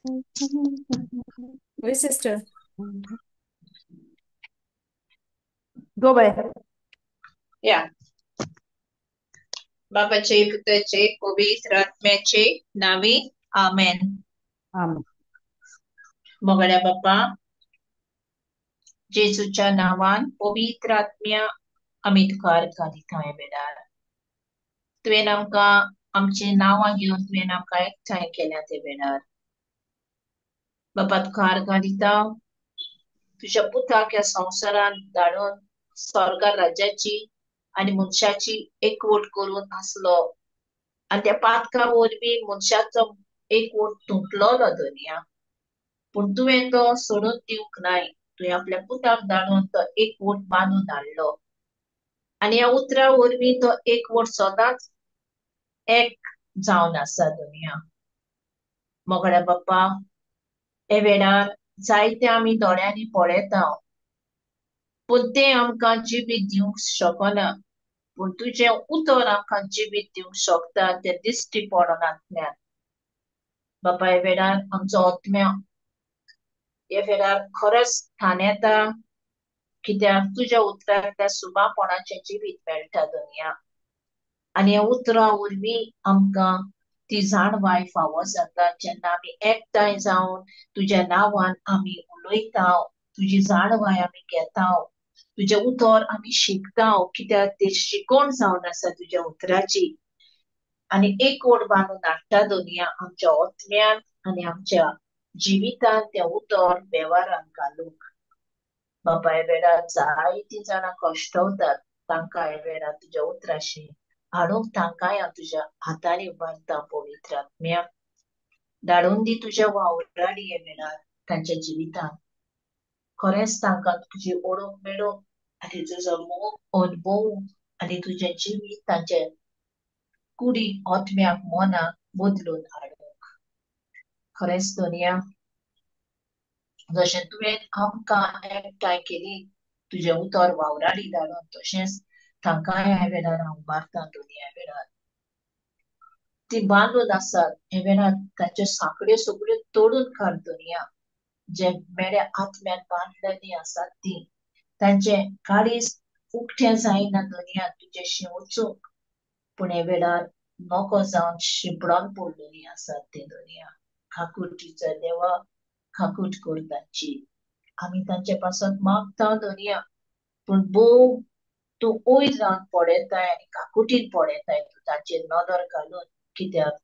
वय sister. Go bye. या. बापाचे पुताचे पवित्र आत्म्याचे नावे आमेन. आमेन. मोगड्या बापा, जेजूच्या नांवान पवित्र आत्म्या आमी तुका अर्गां दिता ह्या वेळार. तुवें आमकां आमची नांवां घेवन तुवें आमकां एकठांय केल्या ते वेळार. बापा तुका अर्गां दिता, तुज्या पुताक ह्या संवसारांत धाडून स्वर्गा राज्याची आनी मनशाची एकवट करून आसलो आनी त्या पातका वरवीं मनशाचो एकवट तुटलोलो दुनिया, पूण तुवें तो सोडून दिवंक नाय. तुवें आपल्या पुताक धाडून तो एकवट बांदून हाडलो आनी ह्या उतरा वरवीं तो एकवट सदांच एक जावन आसा दुनिया. मोगड्या बाप्पा, हे वेळार जायते आमी दोळ्यांनी पळयता पूण तें आमकां जिवीत दिवंक शकना, पूण तुजें उतर आमकां जिवीत दिवंक शकता तें दिश्टी पडनातल्यान. बापा, ह्या वेळार आमचो आत्म्या ह्या वेळार खरेंच थानेता, कित्याक तुज्या उतरांतल्या सुबापणाचें जिवीत मेळटा दुनिया आनी ह्या उतरां वरवीं आमकां ती जाणवाय फावो जाता. जेन्ना आमी एकठांय जावन तुज्या नांवान आमी उलयता, तुजी जाणवाय आमी घेता, तुजें उतर आमी शिकता, कित्याक ते शिकोवण जावन आसा तुज्या उतराची आनी एकवट बांदून हाडटा दुनिया आमच्या आत्म्यान आनी आमच्या जिवितान तें उतर वेव्हारान घालूंक. बापा, ह्या वेळार जायतीं जाणां कश्टवतात, तांकां ह्या वेळार तुज्या उतराशी हाडूंक तांकांय हांव तुज्या हातांनी उबारता. पवित्र आत्म्या, धाडून दी तुज्या वावराडी ह्या वेळार तांच्या जिवितान. खरेंच तांकां तुजी ओळख मेळूंक आनी तुजो मोग अनुभव आनी तुजें जिवीत तांचे कुडीक, आत्म्याक, मनाक बदलून हाडूंक. खरेंच दुनिया, जशें तुवें आमकां एकठांय केली तुजें उतर वावराडी धाडून, तशेंच तांकांय ह्या वेळार हांव उबारता दुनिया वेळार. ती बांदून आसात ह्या वेळार तांच्यो सांकड्यो सगळ्यो तोडून काड दुनिया. जे मेळ्या आत्म्यान बांदलेली आसात ती तांचे काळीज उकतें जायना दुनिया तुजेशी वचूंक, पूण ह्या वेळार नको जावन शिंपडोन पडलेली आसात ती दुनिया. खाकुटीचो देवा, खाकूट कर तांची. आमी तांचे पासत मागता दुनिया, पूण भोव तूं वयर जावन पळयताय आनी काकुटीन पळयताय तूं तांचेर नदर घालून, कित्याक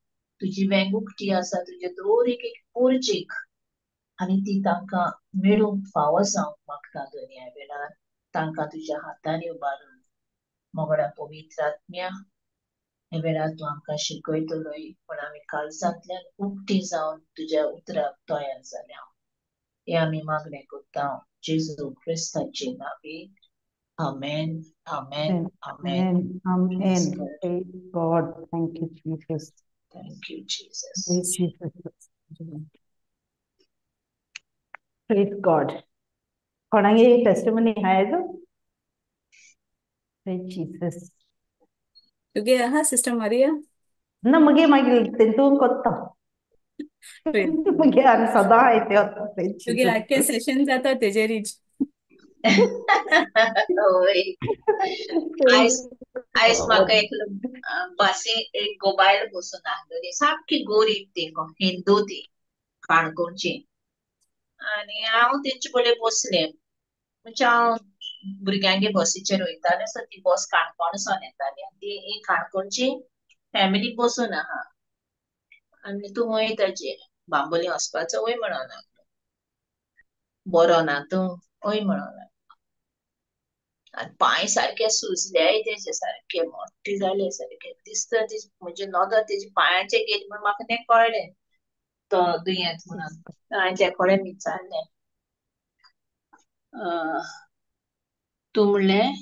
तुजी वेंग उकती आसा तुजे दर एक एक पोरचीक आनी ती तांकां मेळूंक फावो जावंक मागता दुनिया वेळार. तांकां तुज्या हातांनी उबारून मोगड्या पवित्र आत्म्या, ह्या वेळार तूं आमकां शिकयतलोय, पूण आमी काळजांतल्यान उकती जावन तुज्या उतराक तयार जाल्या. हें आमी मागणें करता जेजू क्रिस्ताचे नांवी. Amen, amen, amen. Amen. Praise God. Thank you, Jesus. Thank you, Jesus. Praise Jesus. Praise God. कोणागे testimony आहा जो? Praise Jesus. तुगे आहा सिस्टर मारिया? ना मगे मागीर तेंतून कोत्ता. मगे आनी सदां आयते. तुगे आख्खे सेशन जाता तेजेरीच. आयज आयज म्हाका एक बसी एक बायल बसून आहली, सामकी गोरीब ती, हिंदू ती, काणकोणची. आनी हांव तेंचे कडेन बसलें, म्हणजे हांव भुरग्यांगे बसीचेर वयतालें, सो ती बस काणकोणसून येताली आनी ती काणकोणची फॅमिली बसून आहा. आनी तूं वय ताजेर बांबोली वचपाचो वय म्हणूंक लागलो, बरो ना तूं वय म्हणूंक लागलो. आनी पांय सारके सुजले तेजे, सारके मोठे जाले सारके दिसता म्हणजे नदर तेजे पांयाचेर गेली म्हण म्हाका तें कळ्ळें तो दुयेंत म्हणून. हांवें ते कडेन विचारलें, तूं म्हणलें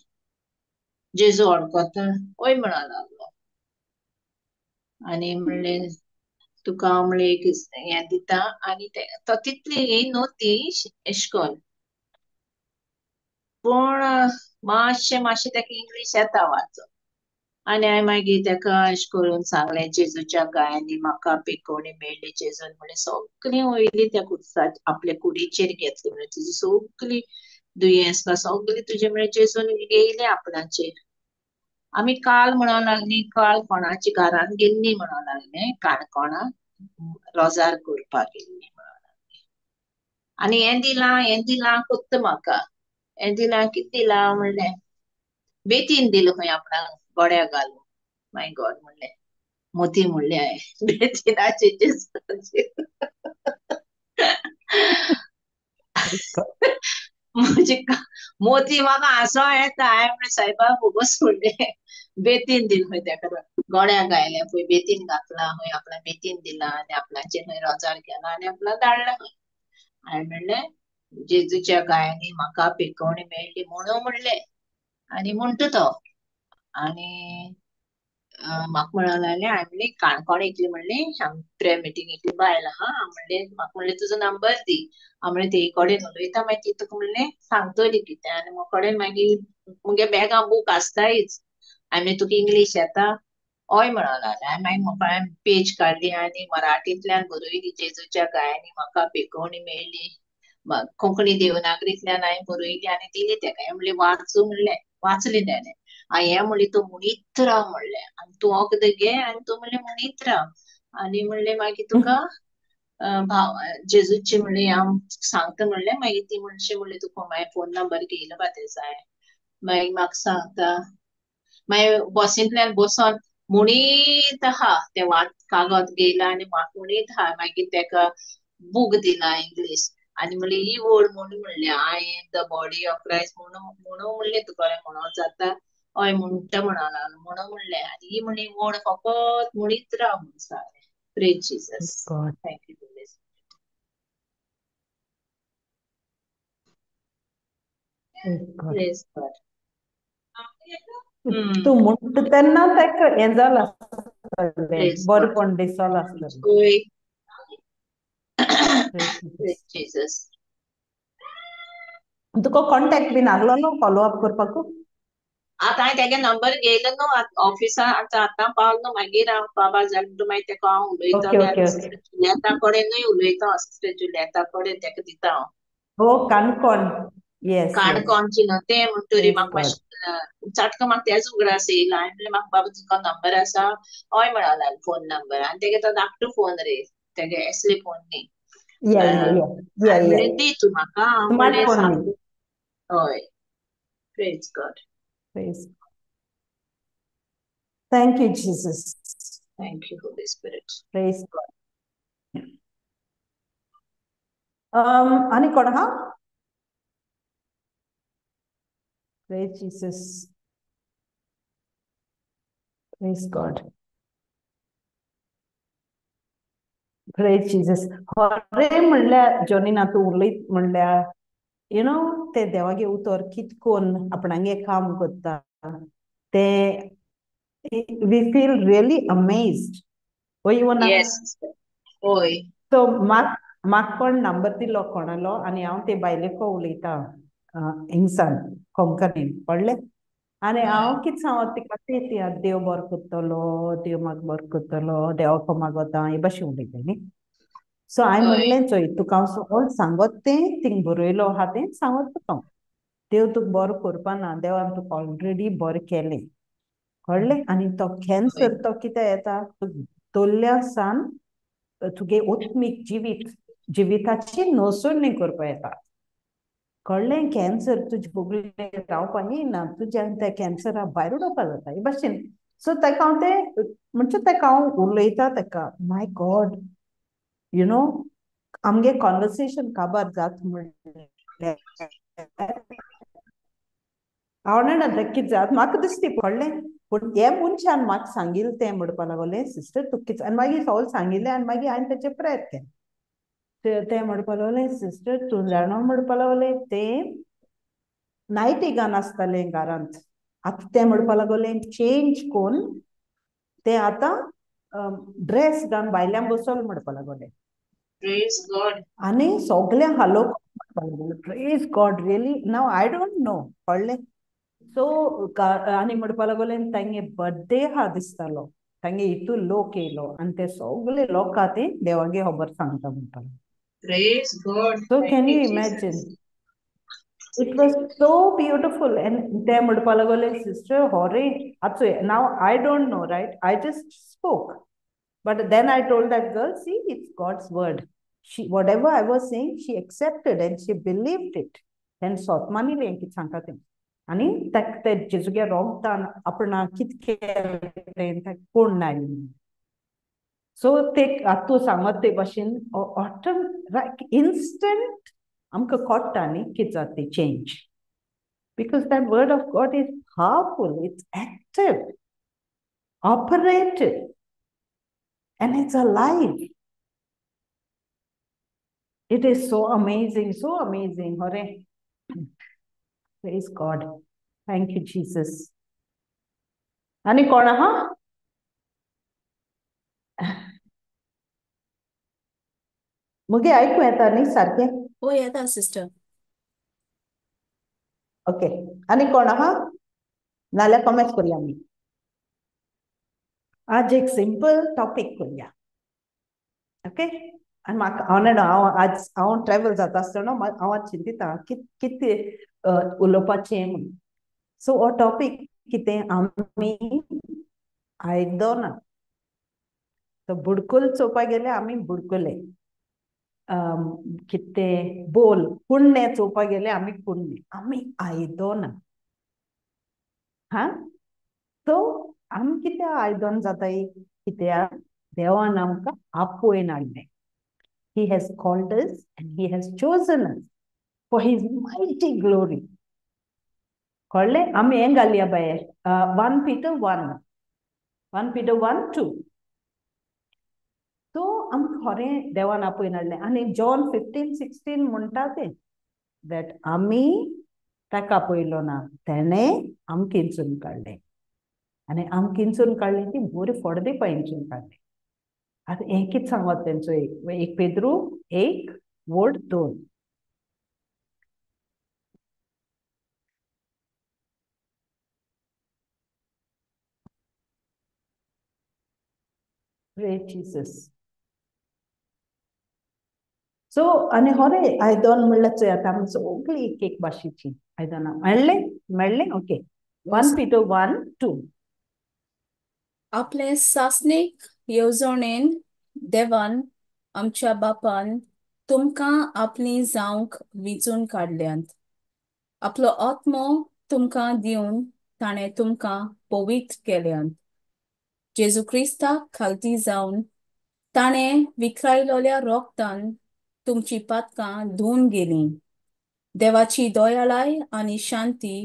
जेजू वळखता? वय म्हणूंक लागलो. आनी म्हणलें तुका हांव म्हणलें एक हें दिता. आनी तो तितली ही न्हू ती इश्कोल, पूण मातशें मातशें ताका इंग्लीश येता वाचो. आनी हांवें मागीर तेका अशें करून सांगलें जेजूच्या गायांनी म्हाका पेकोवणी मेळ्ळी. जेजून म्हणलें सगळीं वयली त्या कुडसा आपल्या कुडीचेर घेतली म्हणलें तुजी सगळी दुयेंस सगळी तुजे म्हणलें जेजून घेयलें आपणाचेर. आमी काल म्हणूंक लागली काल कोणाची घरान गेल्ली म्हणूंक लागले काणकोणा रोजार करपाक गेल्ली म्हणूंक लागली. आनी हें दिलां हें दिलां कोत्ता म्हाका हें दिलां कितें दिलां म्हणलें बेतीन दिलां खंय आपणाक गोड्या घालूं माय गॉड म्हणलें मोती म्हणलें हांवें बेतीनाचें जेजूचें म्हजे मोती म्हाका हांसो येता. हांवें म्हणलें सायबा बोगस म्हणलें बेतीन दिल खंय तेका गोड्याक घायलें पळय बेतीन घातलां खंय आपणा बेतीन दिलां आनी आपणाचेर खंय रोजार केला आनी आपणा धाडलां खंय. हांवें म्हणलें जेजूच्या गायांनी म्हाका पेकोवणी मेळ्ळी म्हणून म्हणलें आनी म्हणटा तो आनी म्हाका म्हणूंक लागलें हांवें म्हणलें काणकोण एकली म्हणलें हांव प्रेयर मिटींग एकली बायल आहा म्हणलें म्हाका म्हणलें तुजो नंबर दी. हांव म्हणलें ते कडेन उलयता मागीर ती तुका म्हणलें सांगतली कितें. आनी म्हजे कडेन मागीर मुगे बॅगां बूक आसतायच. हांवें म्हणलें तुका इंग्लीश येता? हय म्हणूंक लागलें. हांवें मागीर म्हाका हांवें पेज काडली आनी मराठींतल्यान बरयली जेजूच्या गायांनी म्हाका पेकोवणी मेळ्ळी. कोंकणी देवनागरींतल्यान हांवें बरयली आनी दिली तेका. हांवें म्हणलें वाचूं म्हणलें वाचली तेणें. हांवें म्हणलें तूं म्हणीत राव म्हणलें आनी तूं वखद घे आनी तूं म्हणलें म्हणीत राव आनी म्हणलें मागीर तुका भाव जेजूची म्हणलें हांव सांगता म्हणलें. मागीर ती म्हणशी म्हणलें तुका मागीर फोन नंबर घेयलो बा तेजो हांवें. मागीर म्हाका सांगता मागीर बसींतल्यान बसोन म्हणीत आहा तें वाच कागद घेयला आनी म्हणीत आहा. मागीर तेका बूक दिला इंग्लीश आनी म्हणलें ही वर्ड म्हणून म्हणलें I am the body of Christ म्हणून म्हणून म्हणलें तुका म्हणून जाता हय म्हणटा म्हणून लागलो म्हणून म्हणलें आनी ही म्हणी वर्ड फकत म्हणीत राव म्हणून सांगलें. Praise Jesus. Thank you. Praise God. तूं म्हणटा तेन्ना तेका हें जालां आसतलें बरेपण दिसलां आसतलें. जीसस. तुका कॉन्टॅक्ट बीन आसलो न्हू फॉलो अप करपाक? आतां हांवें तेगे नंबर घेयलो न्हू ऑफिसान आतां आतां पावलो न्हू मागीर हांव बाबा जालें म्हणटकीर मागीर तेका हांव उलयतलें. सिस्टर जुलियता कडेनूय उलयता. सिस्टर जुलियता कडेन तेका दिता हांव. हो काणकोण. येस काणकोणची न्हू तें म्हणटरी म्हाका मातशें चाटका म्हाका तेच उगडास येयला. हांवें म्हणलें म्हाका बाबा तुका नंबर आसा? हय म्हणूंक लागलो फोन नंबर. आनी तेगे तो धाकटो फोन रे तेगे एसले फोन न्ही. म्हणलें दी तूं म्हाका. हांव म्हणलें सांग. हय. Praise God. Praise. Thank you, Jesus. Thank you, Holy Spirit. Praise God. आनी कोण आहा? Praise Jesus. Praise God. Praise Jesus. खरें म्हणल्यार जॉनीना तूं उलयत म्हणल्यार you know ते देवागे उतर कितकोन आपणागे काम करता ते we feel really amazed. हय ना? हय. सो म्हाका कोण नंबर दिलो कोणालो आनी हांव ते बायलेको उलयतां हिंगसान कोंकणीन कळ्ळें. आनी हांव कितें सांगत तिका ते देव बरो करतलो देव म्हाका बरो करतलो देवाक मागता हे भाशेन उलयता न्ही. सो हांवें म्हणलें चोय तुका हांव सगळें सांगत तें थिंग बरयलो आहा तें सांगत तुका देव तुका बरो करपा ना देवान तुका ऑलरेडी बरें केलें कळ्ळें. आनी तो कॅन्सर तो कितें येता तोल्ल्या सान तुगे आत्मीक जिवीत जिविताची नसोडणी करपा येता कळ्ळें. कॅन्सर तुजे बोगले रावपा येना तुज्यान त्या कॅन्सरा भायर उडोवपा जाता हे भाशेन. सो तेका हांव तें म्हणजे तेका हांव उलयता तेका माय गॉड you know आमगे कॉन्वर्सेशन काबार जात म्हणल्यार हांव जाणा कितें जात म्हाका दिसती पडलें. पूण हे मनशान म्हाका सांगिल्लें तें म्हणपाक लागलें सिस्टर तुका कितें आनी मागीर सगळें सांगिल्लें आनी मागीर हांवें तेचें प्रेयर केलें. तें म्हणपाक लागलें सिस्टर तूं जाणा म्हणपाक लागलें तें नायटिगान आसतालें घरांत आतां तें म्हणपाक लागलें चेंज कोन्न तें आतां ड्रेस घालून भायल्यान बसोल म्हणपाक लागलें. आनी सगळ्यांक हालो म्हणपाक लागलें. Praise God. Really now I don't know कळ्ळें. सो आनी म्हणपा लागोले तांगे बर्थडे हा दिसतालो, तांगे हितून लोक येयलो आनी ते सगळे लोकां ते देवागे खबर सांगता म्हणपाक. Praise God. So Thank can you, you Jesus. Imagine? It was so beautiful. And ते म्हणपा लागले सिस्टर हॉरे आतां now I don't know right, I just spoke, but then I told that girl, see it's God's word, she whatever I was saying she accepted and she believed it. तेन्ना स्वता मानिलें कितें सांगता तें. आनी ताका ते जेजुगे रोगतान आपणा कितें केलें ताका कोण ना. सो ते आतां तूं सांगत ते भाशेन ऑटम इन्स्टंट आमकां कळटा न्ही कितें जाता ती change, because that word of God is powerful, it's active, operative and it's alive. It is so amazing, so amazing. Hare Praise God. Thank you, Jesus. आनी कोण आहा? मुगे आयकूं येता न्ही सारकें? हो येता सिस्टर. ओके, आनी कोण आहा? नाल्यार कॉमेंट्स करुया आमी. आज एक सिंपल टॉपीक करुया. ओके, आनी म्हाका हांव जाणा हांव आज हांव ट्रॅवल जाता आसतना हांव आज चिंतिता कितें उलोवपाचें म्हूण. सो हो टॉपीक कितें, आमी आयदनां. सो बुडकुल चोवपाक गेल्यार आमी बुडकुले, कितें बोल कुण्णे चोवपाक गेल्यार आमी कुण्णे, आमी आयदनां. हा, सो आमी कित्याक आयदन जाताय? कित्याक देवान आमकां आपोवन हाडलें. He has called us and he has chosen us for his mighty glory. कळ्ळें? आमी हें घालया बाये 1 Peter 1, 1 Peter 1:2. सो आमकां खरें देवान आपोवन हाडलें. आनी जॉन 15:16 म्हणटा तें that आमी ताका आपयलो ना, तेणें आमकां इंचून काडलें. आनी आमकां इंचून काडलें ती बरी फोड दिवपा इंचून काडलें. आतां हें कितें सांगत तेंचो 1 पेद्रू 1:2. Praise Jesus. सो आनी हरे आयदन म्हणल्यार चोय आतां आमी सगळीं एक एक भाशेचीं आयदनां मेळ्ळें? मेळ्ळें? Okay, 1 Peter 1:2. आपले सासणीक येवजणेन देवान आमच्या बापान तुमकां आपली जावंक विंचून काडल्यांत. आपलो आत्मो तुमकां दिवन ताणें तुमकां पवित्र केल्यांत. जेजू क्रिस्ताक खालती जावन ताणें विक्रायलोल्या रोगतान तुमची पातकां धुवन गेलीं. देवाची दयाळाय आनी शांती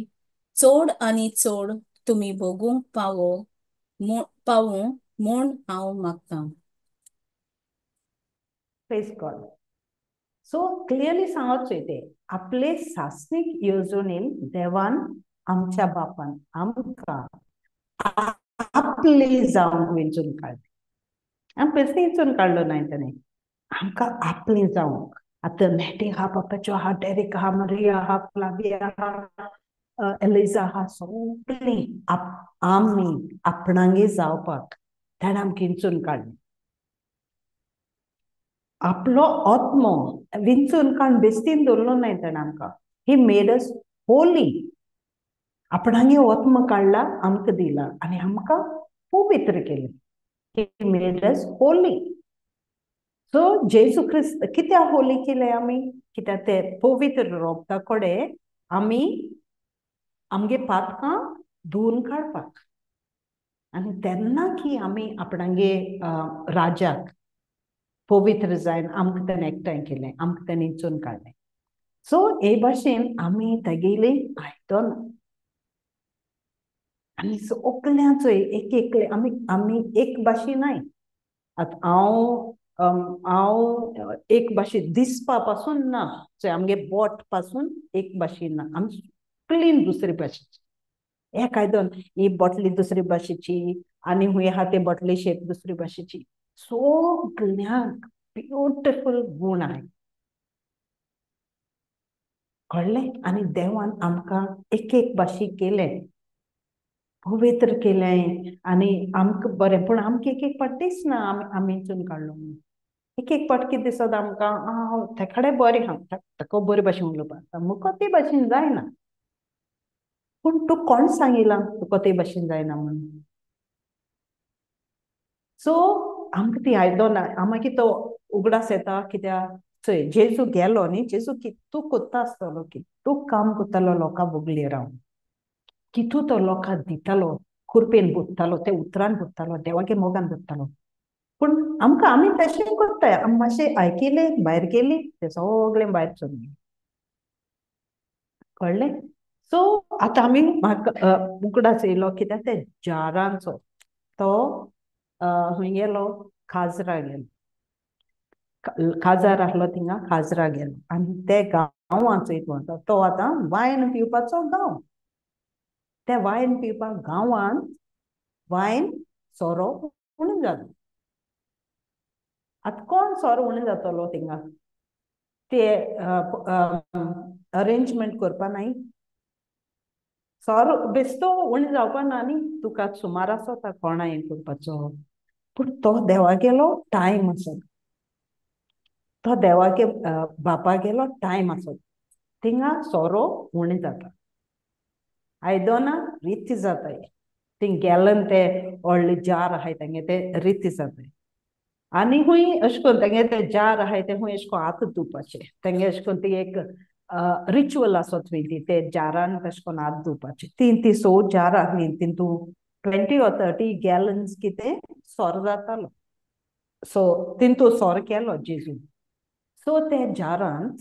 चड आनी चड तुमी भोगूंक पावूं म्हूण हांव मागतां. Praise God. So clearly सांगत चोय ते आपले सासणीक येवजणेन देवान आमच्या बापान आमकां आपले जावंक विंचून काडलें. आमी बेश्टें विंचून काडलो नाय तेणें, आमकां आपले जावंक. आतां नेटी आहा, पप्पाचो आहा, डेरिक आहा, मरिया आहा, फ्लाविया आहा, एलिजा आहा, सगळीं आमी आपणागे जावपाक ताणें आमकां विंचून काडलें. आपलो आत्मो विंचून काडून बेस्तीन दवरलो नाय ताणें आमकां. He made us Holi. आपणागे आत्मो काडला, आमकां दिला आनी आमकां पवित्र केलें. He made us holy. So जेजू क्रिस्त कित्याक होली केलें आमी? कित्याक ते पवित्र रोगता कडेन आमी आमगे पातकां धुवन काडपाक. आनी तेन्ना की आमी आपणागे राजाक पवित्र जायन आमकां तेणें एकठांय केलें, आमकां तेणें विंचून काडलें. सो हे भाशेन आमी तागेली आयदनां आनी सगळ्यांचो एक एकले आमी आमी एक भाशे नाय. आतां हांव हांव एक भाशे दिसपा पासून ना, चोय आमगे बोट पासून एक भाशे ना, आमी सगळीं दुसरे भाशेची. एक आयदन ही बोटली दुसरे भाशेची आनी हुंय आहा ते बोटली शेप दुसरे भाशेची. सगळ्यांक ब्युटिफूल गूण आहाय. कळ्ळें? आनी देवान आमकां एक एक भाशे केलें, पवित्र केलें आनी आमकां बरें. पूण आमकां एक एक पाट दिसना आमी विंचून काडलो म्हणून. एक एक पाट कितें दिसत आमकां, हांव तेकडे बरें आहा, ताका बरे भाशेन उलोवपाक, मुका ते भाशेन जायना. पूण तूं कोण सांगिलां तुका ते भाशेन जायना म्हणून? सो आमकां ती आयदनां मागीर तो उगडास येता कित्याक चोय जेजू गेलो न्ही, जेजू कितू कोत्ता आसतलो, कितू काम कोत्तालो लोकां बोगलेर रावन, कितू तो लोकांक दितालो, खुरपेन बुडटालो, ते उतरान बुडटालो, देवागे मोगान बुडटालो. पूण आमकां आमी तशें कोत्ताय, आमी मातशें आयकिलें भायर गेली ते सगळें भायर सरलें. कळ्ळें? सो आतां आमी म्हाका उगडास येयलो कित्याक ते जारांचो तो खंय गेलो, खाजरा गेलो, खाजार आसलो थिंगा, खाजरा गेलो आनी ते गांवांचो एक तो आतां वायन पिवपाचो गांव. ते वायन पिवपाक गांवांत वायन सोरो उणें जालो. आतां कोण सोरो उणें जातलो थिंगा? ते अरेंजमेंट करपा नाय, सोरो बेस्तो उणें जावपा ना न्ही, तुका सुमार आसता कोणा हें करपाचो. पूण तो देवा गेलो टायम आसत, तो देवागे बापा गेलो टायम आसत, थिंगा सोरो उणें जाता, आयदनां रिती जाताय, थिंग गॅलन ते व्हडले जार आहाय तेंगे ते रिती जाताय. आनी खूंय अशें करून तेंगे ते जार आहाय ते खूंय अशें करून हात धुवपाचे, तेंगे अशें करून ती एक रिच्युअल आसत थंय ती ते जारान तशें करून हात धुवपाचे. तीन ती 6 जार आहली, तितू 20 or 30 gallons कितें सोरो जातालो. सो तितू सोरो केलो जेजू. सो ते जारांत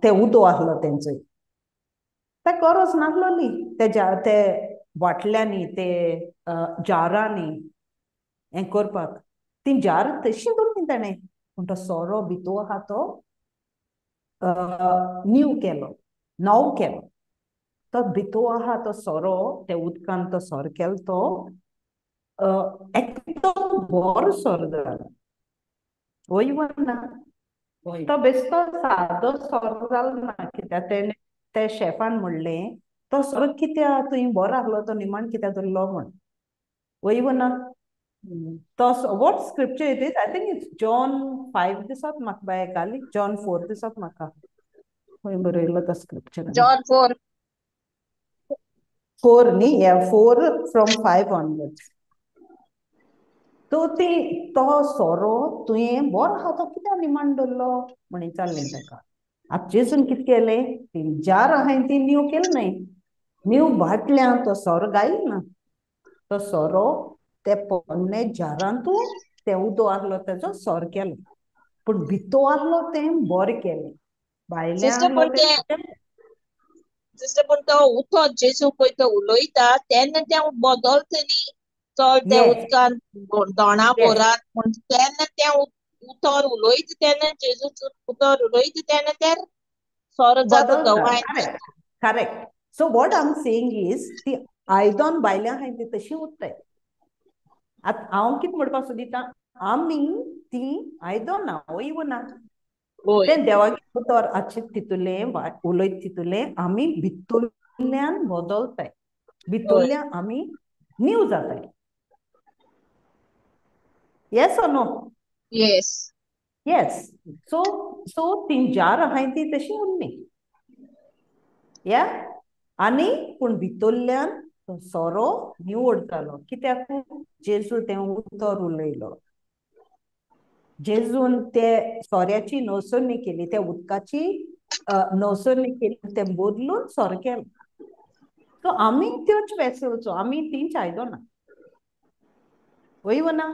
ते उदो आहलो तेंचो, ते गरज नासलोली ते ते वाटल्यांनी ते जारांनी हें करपाक, ती जार तशी दवरली ताणें. पूण तो सोरो भितू आहा तो नीव केलो, नव केलो. तो भितू आहा तो सोरो ते उदकान तो सोरो केलो तो एकदम बरो सोरो जालो. वय ना तो बेस्तो सादो सोरो जालो ना, कित्याक तेणें ते शेफान म्हणलें तो सोरो कित्याक तुवें बरो आहलो तो निमाण कित्याक धरलो म्हण. वय ना तो what scripture it is, I think it's John 5 दिसत म्हाका बाय गाली, जॉन 4 दिसत म्हाका, खंय बरयलो तो स्क्रिप्चर, जॉन 4 न्ही, 4 from 5 onwards. तो ती तो सोरो तुवें बरो आहा तो कित्याक निमाण दवरलो म्हण विचारलें ताका. आतां जेजून कितें केलें, ती जार आहाय ती नीव केलें न्हय, नीव बाटल्या तो सोरो गायल ना, तो सोरो ते पोन्ने जारांतू ते उदो आहलो तेजो सोर केलो, पूण भितो आहलो तें बरें केलें. भायलें सिस्टर पूण तो उतो जेजू पळय तो उलयता तेन्ना तें बदलता न्ही, चल ते उदकान दोणा बोरात म्हण तेन्ना तें उतर उलयता तेन्ना जेजू उतर उलयता तेन्ना ते सोरो जाता तो wine. Correct. So what I am saying is ती आयदन भायल्या आहाय ती तशी उरताय. आतां हांव कितें म्हणपाक सोदिता, आमी ती आयदनां वय ना तें देवागे उतर आतां तितूलें उलयत तितूलें आमी भितूल्यान बदलताय, भितूल्यान आमी नीव जाताय. Yes or no? Yes. Yes. So so ती जार आहाय ती तशी उरली या, आनी पूण भितूल्यान तो सोरो निवड जालो कित्याक जेजू तें उतर उलयलो, जेजून ते सोऱ्याची नवसरणी केली, त्या उदकाची नवसरणी केली, ते बदलून सोरो केलो. सो आमी त्योच वेसल्सो, आमी तींच आयदनां. वय ना?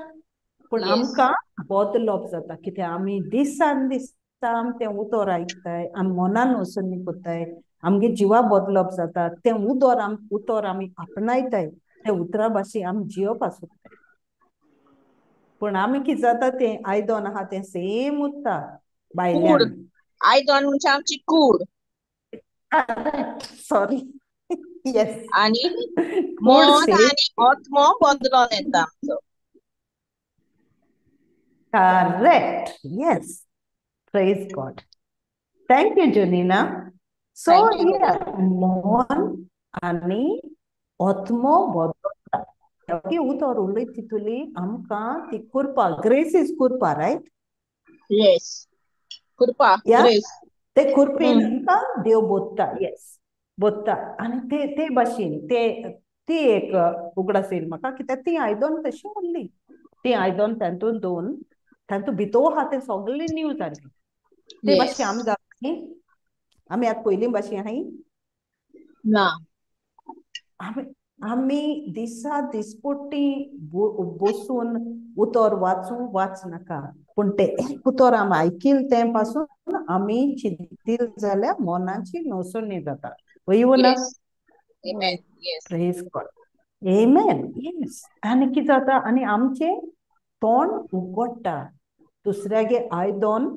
पूण आमकां बदलप जाता कित्याक आमी दिसान दिसा तें उतर आयकताय, आमी मनान नवसरणी करताय, आमगे जिवा बदलप जाता, तें उदर उतर आमी आपणायताय, ते उतरा भाशेन आमी जियोवपाक सोदताय. पूण आमी कितें जाता तें आयदन आहा तें सेम उरता भायल्यान. आयदन म्हणजे आमची कूड. सॉरी. येस. आनी मन आनी आत्मो बदलोन येता आमचो. Correct. Yes. Praise God. Thank you Junina. So मन आनी आत्मो बदलता. ती उतर उलयत तितूली आमकां ती कुरपा, ग्रेस is कुरपा, रायट? येस, कुरपा, ग्रेस. ते कुरपेन आमकां देव बोधता. येस, बोधता. आनी ते ते भाशेन ते ती एक उगडास येयल म्हाका, कित्याक ती आयदन तशी उरली, ती आयदन तातूंत दोन तातूंत भितर आहा तें सगळें न्यू जालें. ते भाशेन आमी जाता, आमी आतां पयलीं भाशेन आहाय ना. आमी दिसा दिसपट्टी बसून उतर वाचूं वाचनाका, पूण तें एक उतर आमी आयकील तें पासून आमी चिंतील जाल्यार मनाची नवसणी जाता. वय ना? Praise God. Amen. Yes. आनी कितें जाता, आनी आमचें तोंड उगडटा दुसऱ्यागे आयदन,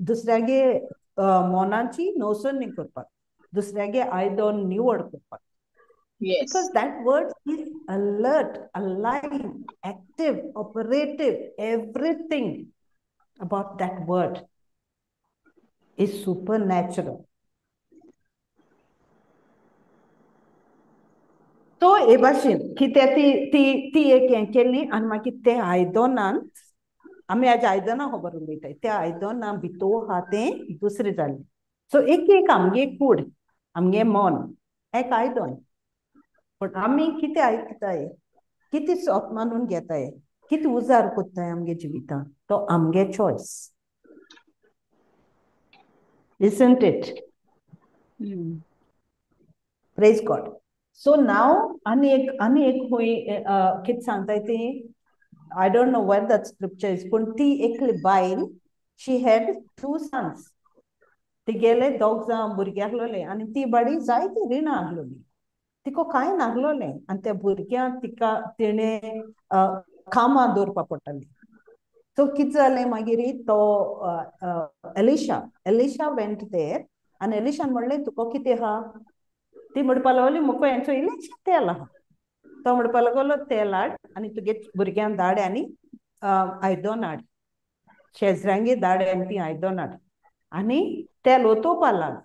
दुसऱ्यागे मनाची नवसणी करपाक, दुसऱ्यागे आयदन निवड करपाक. Yes. Because that word is alert, alive, active, operative, everything about that word is supernatural. तो हे भाशेन कित्याक ती ती ती एक हें केली आनी मागीर ते आयदनान, आमी आज आयदनां खबर उलयताय, त्या आयदनां भितर आहा तें दुसरें जालें. सो एक एक आमगे कूड, आमगे मन एक आयदन, पण आमी कितें आयकताय, कितें सोत मानून घेताय, कितें उजार करताय आमगे जिवितान, तो आमगे choice. Isn't it? Praise God. So now आनी एक खंय कितें सांगताय ती, I don't know where that scripture is, पूण ती एकली बायल, शी हॅड 2 सन्स. तिगेले दोग जाण भुरगे आसलोले आनी ती बाडी जायती रिणां आसलोली, तिका कांय नागलोलें आनी त्या भुरग्यांक तिका तिणें कामां दवरपा पडटालीं. सो कितें जालें मागीर, तो एलिशा, एलिशा वेंट there आनी एलिशान म्हणलें तुका कितें आहा? ती म्हणपा लागली म्हाका हेंचो इल्लें तेल आहा. तो म्हणपा लागलो तेल हाड आनी तुगे भुरग्यांक धाड आनी आयदन हाड, शेजऱ्यांगे धाड आनी ती आयदन हाड. आनी तेल ओतोवपा लाग,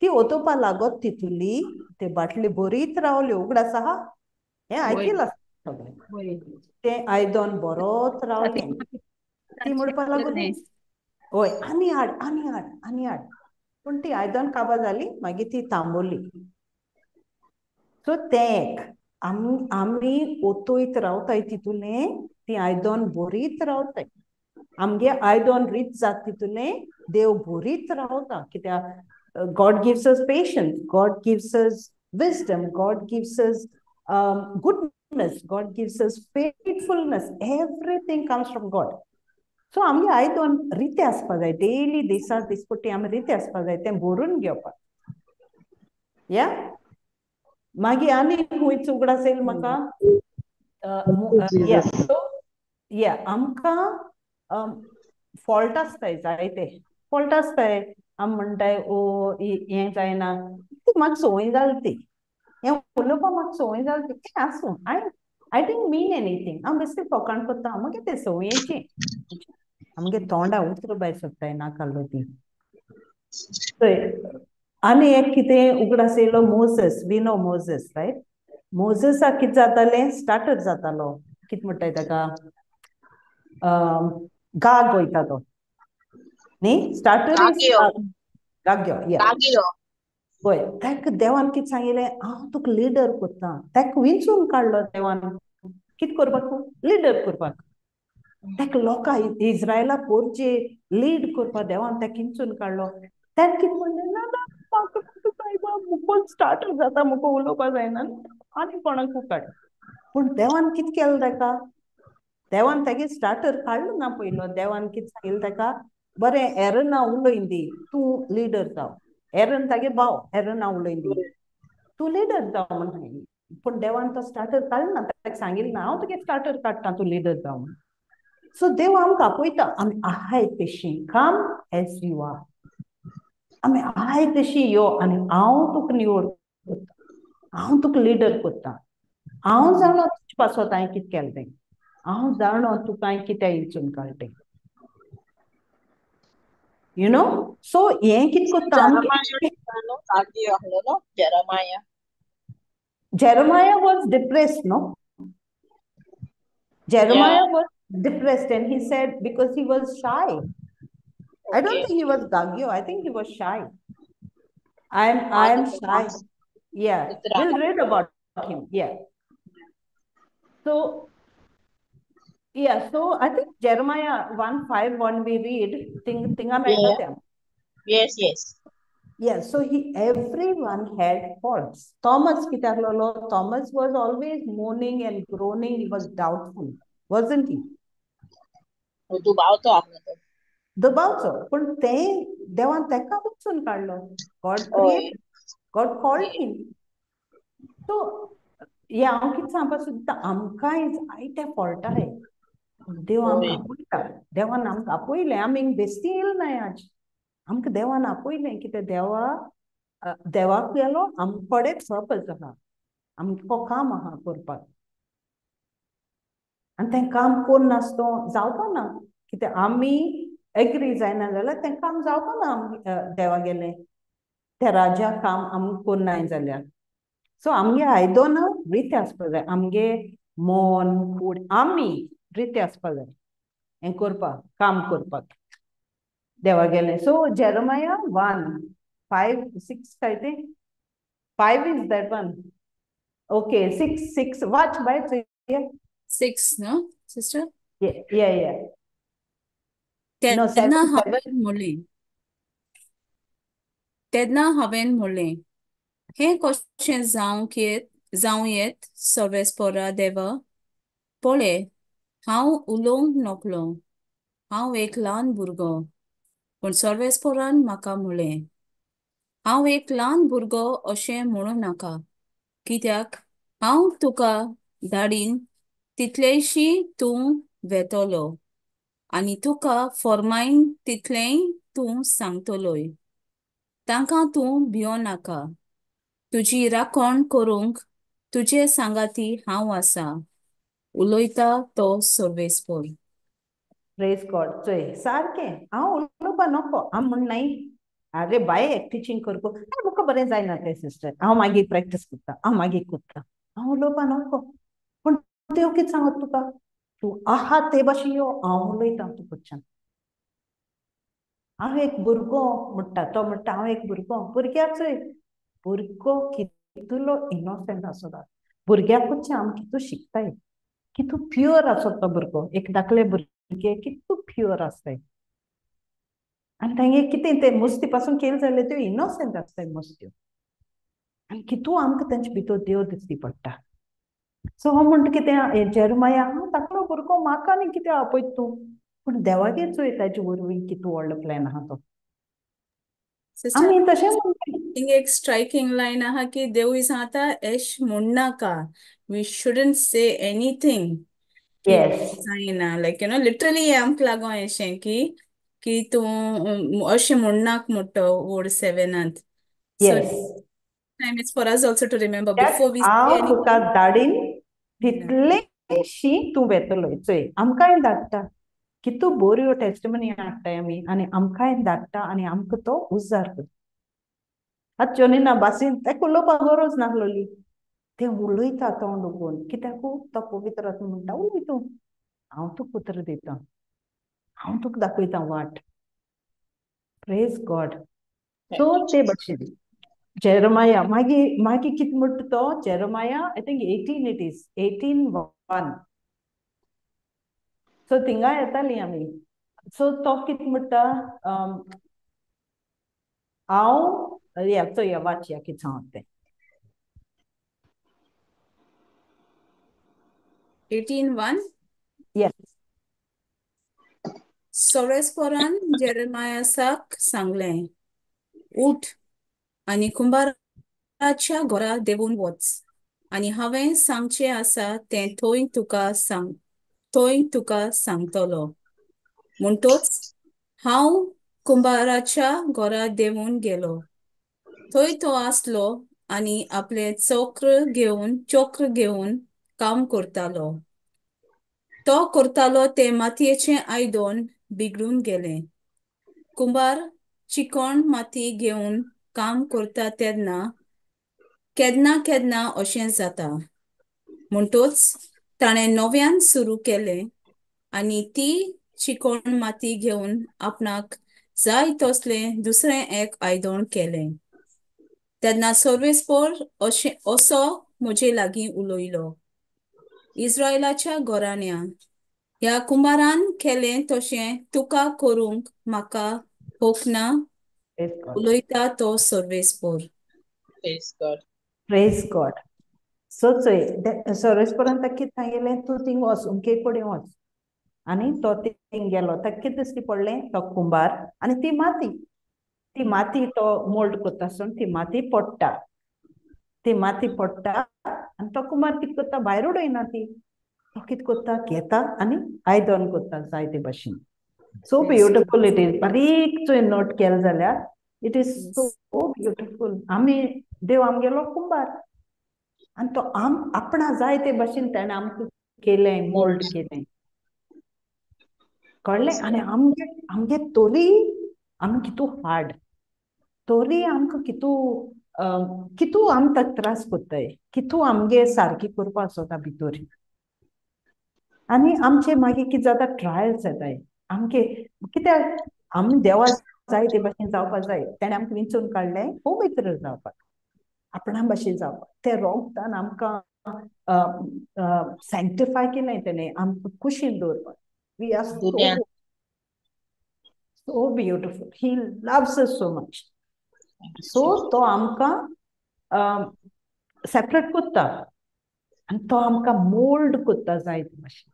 ती ओतोवपा लागत तितूली ते बाटली बरीच रावली. उगडास आहा हें आयकिलां सगळें. तें आयदन बरोच रावलें. ती म्हणपा लागली हय आनी हाड, आनी हाड, आनी हाड. पूण ती आयदन काबार जाली, मागीर ती तांबोली. सो तें एक आमी ओतयत रावताय तितूलें, ती आयदन बरीत रावताय. आमगे आयदन रीत जाता तितूलें देव बरीत रावता. कित्याक God gives us patience, God gives us wisdom, God gives us goodness, God gives us faithfulness. Everything comes from God. So आमगे आयदन रितें आसपा जाय, डेली दिसा दिसपट्टी आमी रितें आसपा जाय, तें भरून घेवपाक. या मागीर आनी खंयच उगडास येयल म्हाका, या आमकां फॉल्ट आसताय, जायते फॉल्ट आसताय. आमी म्हणटाय ओ हें जायना, ती म्हाका संवय जाली, ती हें उलोवपाक म्हाका संवय जाली, ती आसूं, I didn't mean anything. हांव बेश्टें फकाण करता, मागीर तें संवयेचें आमगे तोंडा उतरां भायर सोडटाय नाकालो ती. आनी एक कितें उगडास येयलो, Moses, we know Moses, right? मोझेसाक कितें जातालें, स्टार्टर जातालो, कितें म्हणटाय ताका, गाग वयता तो न्ही, स्टार्टर गाग्यो. पळय ताका देवान कितें सांगिल्लें, हांव तुका लिडर करता. ताका विंचून काडलो देवान, कितें करपाक, लिडर करपाक. ताका लोकां इज्रायला पोरचे लीड करपाक देवान ताका विंचून काडलो. ताणें कितें म्हणलें, ना ना म्हाका सायबा मुको स्टार्टर जाता, मुको उलोवपा जायना, आनी कोणाकू काड. पूण देवान कितें केलें ताका, देवान तागे स्टार्टर काडलो ना पयलो. देवान कितें सांगिल्लें ताका, बरें एरना उलयन दी, तूं लिडर जाव. एरन तागे भाव, एरना उलयन दी, तूं लिडर जाव म्हण सांगिल्लें. पूण देवान तो स्टार्टर काडलो ना, ताका सांगिल्लें ना हांव तुगे स्टार्टर काडटा, तूं लिडर जाव म्हण. सो देव आमकां आपयता, आमी आहाय तशी, कम एज you are, आमी आहाय तशी यो आनी हांव तुका निवड करता, हांव तुका लिडर करता. हांव जाणो तुजे पासत हांवें कितें केलें तें, हांव जाणो तुका हांवें कित्याक विंचून काडलें तें. You know, सो हें कितें करता Jeremiah. Jeremiah was depressed, no? Jeremiah was depressed and he said because he was shy. Okay. I don't think he was gagyo. I think he was shy. I'm shy. Yeah, we'll read about him. Yeah. So, yeah, so I think Jeremiah 1:5 we read, tinga yeah. Yes, yes. Yeah, so everyone had faults. Thomas kitarlolo, Thomas was always moaning and groaning. He was doubtful, wasn't he? दुबावतो. दुबावचो. पण ते देवान तेका वचून काडलो. God created, God called him. So, yeah, हांव कितें सांगपाक सोदता, आमकांय जायते फॉल्ट आहाय. देव आमकां आपयता, देवान आमकां आपयलें, आमी बेस्ती येयले नाय आज. आमकां देवान आपयलें कितें देवा देवाक गेलो आमचे कडेन पर्पज आहा, आमकां काम आहा करपाक. आनी तें काम कोन्न नासतो जावपा ना, कितें आमी एग्री जायना जाल्यार तें काम जावपा ना देवा गेलें त्या राजा काम आमकां कोन्न नाय जाल्यार. सो आमगे आयदनां रितें आसपा जाय, आमगे मन कूड आमी रितें आसपा जाय हें करपाक, काम करपाक देवा गेलें. सो जेरमाया 1:5-6 काय तें 5 is that one. Okay, 6 6 watch by 6 no sister? Yeah yeah. तेन्ना हांवें म्हणलें, तेन्ना हांवें म्हणलें, हें कशें जावं येत सर्वेस्पोरा देवा, पळय हांव उलोवंक नकलो, हांव एक ल्हान भुरगो. पूण सर्वेस्पोरान म्हाका म्हणलें, हांव एक ल्हान भुरगो अशें म्हणूं नाका, कित्याक हांव तुका धाडीन तितलेशी तूं वेतलो आनी तुका फॉर्मायन तितलेंय तूं सांगतलोय. तांकां तूं भियो नाका, तुजी राखण करूंक तुजे सांगाती हांव आसा, उलयता तो सर्वेस्पोर. प्रेज गॉड. चोय सारकें हांव उलोवपा नको, हांव म्हण नाय अरे बाय टिचींग करपा म्हाका बरें जायना तें सिस्टर, हांव मागीर प्रॅक्टीस करता, हांव मागीर करता, हांव उलोवपा नको. पूण देव कितें सांगत तुका, तूं आहा ते भाशेन यो, हांव उलयता तुका. हांव एक भुरगो म्हणटा, तो म्हणटा हांव एक भुरगो. भुरग्याक चोय, भुरगो कितलो इनोसंट आसता, भुरग्याकूच आमी कितू शिकताय, कितू प्युअर आसता तो भुरगो. एक धाकले भुरगे कितू प्युअर आसताय आनी तांगे कितें तें मुस्ती पासून केलें जाल्यार त्यो इनोसंट आसताय मुस्त्यो, आनी कितू आमकां तेंचे भितर देव दिसती पडटा. सो हांव म्हणटा कितें जेरमाया, हांव धाकलो भुरगो, म्हाका न्ही कितें आपयत तूं, पूण देवागेर चोय ताजे वरवीं कितू व्हडलो प्लॅन आहा तो. आमी तशें म्हणटा. एक स्ट्रायकिंग लायन आहा की देव सांगता एश म्हणनाका, we shouldn't say anything. Yes, जायना, लायक you know literally आमकां लागोन अशें की की तूं अशें म्हणनाक म्हणटा word 7. Yes, time it's for us also to remember before we say हांव तुका धाडीन तितलेशी तूं वेतलो. चोय आमकांय धाडटा, कितू बऱ्यो टेस्टमनी हाडटाय आमी, आनी आमकांय धाडटा आनी आमकां तो उजार करता. आतां जोनीना बासीन ताका उलोवपाक गरज नासलोली, तें उलयता तोंड उगोवन, कित्याक तो पवित्र आत्मा म्हणटा उलय तूं, हांव तुका उतर दिता, हांव तुका दाखयता वाट. Praise God. सो ते भशेन जेरमाया मागीर मागीर कितें म्हणटा तो Jeremiah, I think 18 it is 18:1. So थिंगा येताली आमी. सो तो कितें म्हणटा, हांव या चोया वाचया कितें सांगता तें. 18:1. Yes. सर्वेस्पोरान जेरमायासाक सांगलें, उठ आनी कुंभाराच्या घरा देंवून वच, आनी हांवें सांगचें आसा तें थंय तुका सांगतलो. म्हणटोच हांव कुंभाराच्या घरा देंवून गेलो, थंय तो आसलो आनी आपलें चक्र घेवन काम करतालो. तो करतालो तें मातयेचें आयदन बिगडून गेलें. कुंभार चिकण माती घेवन काम करता तेन्ना केन्ना केन्ना अशें जाता. म्हणटच ताणें नव्यान सुरू केलें आनी ती चिकण माती घेवन आपणाक जाय तसलें दुसरें एक आयदण केलें. तेन्ना सर्वेस्पोर अशें असो म्हजे लागीं उलयलो, इस्रायलाच्या घराण्या, ह्या कुंभारान केलें तशें तुका करूंक म्हाका होक ना, उलयता तो सर्वेस्पोर. Praise God. Praise God. So चोय सर्वेस्पोरान ताका कितें सांगिल्लें, तूं थिंग वच, उमके कडेन वच. आनी तो थिंग गेलो, ताका कितें दिश्टी पडलें, तो कुंभार आनी ती माती, ती माती तो मोल्ड करता आसतना ती माती पडटा, ती माती पडटा आनी तो कुंभार कितें करता, भायर उडयना ती, तो कितें करता, घेता आनी आयदन करता जाय ते भाशेन. So beautiful it is. बारीक चोय नोट केलें जाल्यार it is so beautiful. आमी देव आमगेलो कुंभार आनी तो आपणा जाय ते भाशेन ताणें आमकां केलें, मोल्ड केलें, कळ्ळें. आनी आमगे आमगे तोरी आमी कितू हार्ड, तोरी आमकां कितू कितू आमी ताका त्रास करताय, कितू आमगे सारकी करपाक सोदता भितर. आनी आमचे मागीर कितें जाता, ट्रायल्स येताय आमगे. कित्याक आमी देवा जाय ते भाशेन जावपाक जाय, तेणें आमकां विंचून काडलें पवित्र जावपाक, आपणा भाशेन जावपाक. ते रोगतान आमकां सँक्टिफाय केलें तेणें, आमकां कुशीन दवरपाक. We are so beautiful. He loves us so much. So तो आमकां सेपरेट करता आनी तो आमकां मोल्ड करता जाय ते भाशेन.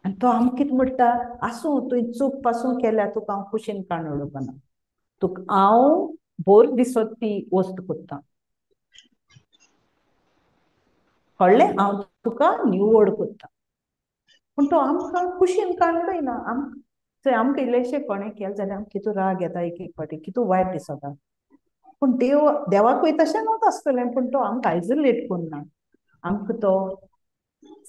आनी तो आमकां कितें म्हणटा, आसूं तुवें चूक पासून केल्या, तुका हांव कुशीन काडून उडोवपाना, तुका हांव बोर दिसत ती वस्त करता, कळ्ळें, हांव तुका निवड करता. पूण तो आमकां कुशीन काडून उडयना. आमकां आमकां इल्लेशें कोणें केलें जाल्यार आमकां कितू राग येता, एक एक फावटी कितू वायट दिसता. पूण देव देवाकूय तशें नव्हता आसतलें, पूण तो आमकां आयजोलेट करना, आमकां तो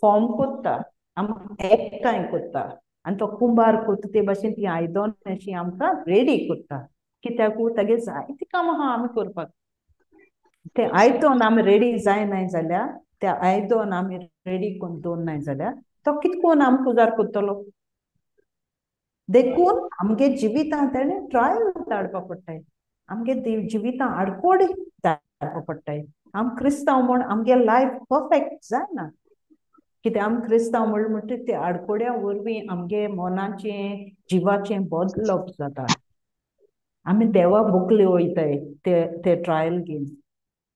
फॉर्म करता, आमकां एकठांय करता. आनी तो कुंभार करता ते भाशेन ती आयदन अशी आमकां रेडी करता, कित्याक तागे जायतीं कामां आहा आमी करपाक. ते आयदन आमी रेडी जायनाय जाल्यार, त्या आयदन आमी रेडी करून दवरनाय जाल्यार तो कितें करून आमकां उजार करतलो. देखून आमगे जिवितां तेणें ट्रायल धाडपा पडटाय, आमगे जिवितां आडकोडी धाडपा पडटाय. आम क्रिस्तांव म्हूण आमगे लायफ परफेक्ट जायना, कित्याक आम क्रिस्तांव म्हण म्हणटा ते आडकोड्या वरवीं आमगे मनाचें जिवाचें बदलप जाता. आमी देवा बुकले वयताय ते ते ट्रायल घेवन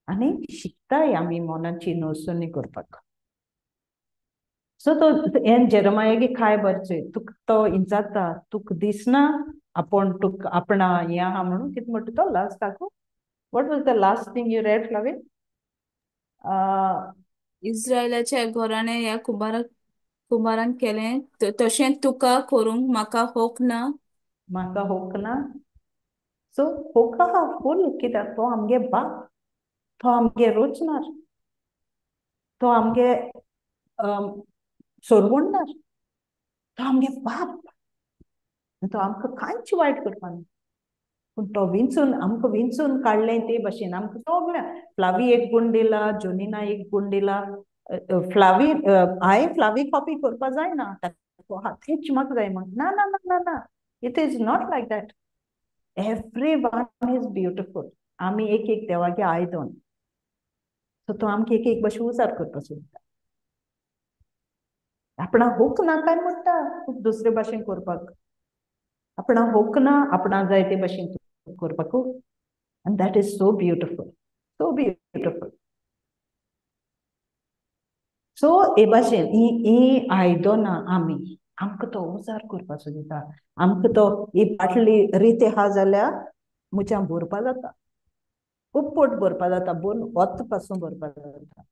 आनी शिकताय आमी मनाची नोसणी करपाक. सो तो हें जेरमायागे काय बरचें, तुका तो इंचाता, तुका दिसना आपूण तुका आपणा हें आहा म्हणून कितें म्हणटा तो लास्टाक. What was the last thing you read, Flavin? इस्रायलाच्या घराणे ह्या कुंभारान केलें तशें तुका करूंक म्हाका होक ना, म्हाका होक ना. सो होक आहा फूल, कित्याक तो आमगे बाप, तो आमगे रोचणार, तो आमगे सोरवणणार, तो आमगे बाप, तो आमकां कांयच वायट करपा ना. पूण तो विंचून आमकां विंचून काडलें ते भाशेन आमकां सगळ्या फ्लावी एक गूण दिला, जोनिना एक गूण दिला. फ्लावी हांवें फ्लावी कॉपी करपा जायना, हातीच म्हाका जाय म्हण ना ना ना ना ना, it is not like that. Every one is beautiful. आमी एक एक देवागे आयदन, सो तो आमकां एक एक भाशेन उजार करपा सोदता. आपणा हुक ना काय म्हणटा दुसरे भाशेन करपाक, आपणा हुक ना, आपणा जाय ते भाशेन करपाक. And that is so beautiful, so beautiful. So हे भाशेन ही ही आयदनां आमी आमकां तो उजार करपाक सोदता. आमकां तो ही बाटली रिती आहा जाल्यार म्हज्यान भरपा जाता, उपपोट भरपा जाता, बोन वत पासून भरपा जाता.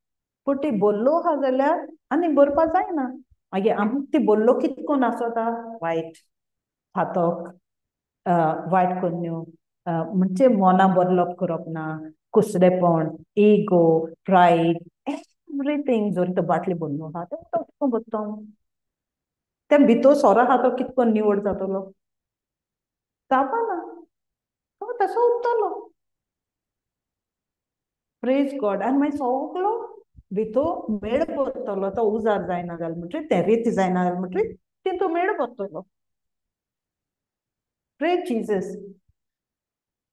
पूण ती बोल्लो आहा जाल्यार आनी भरपा जायना. मागीर आमकां ती बोल्लो कितें करून आसता, वायट फातोक, वायट कोन्न्यो, म्हणजे मना बदलप करप ना, कुसडेपण, इगो, प्रायड, एवरीथींग. जर तो बाटली भरलो आहा तो कितको भरतो, ते भितर सोरो आहा तो कितको निवड जातलो. जावपा ना, तो तसो उरतलो. प्रेज गॉड. आनी मागीर सगलो भितर मेळ पडटलो, तो उजार जायना जाल म्हणटरीर, तें रिती जायना जाल म्हणटरीर तितू मेळ पडटलो. Praise Jesus.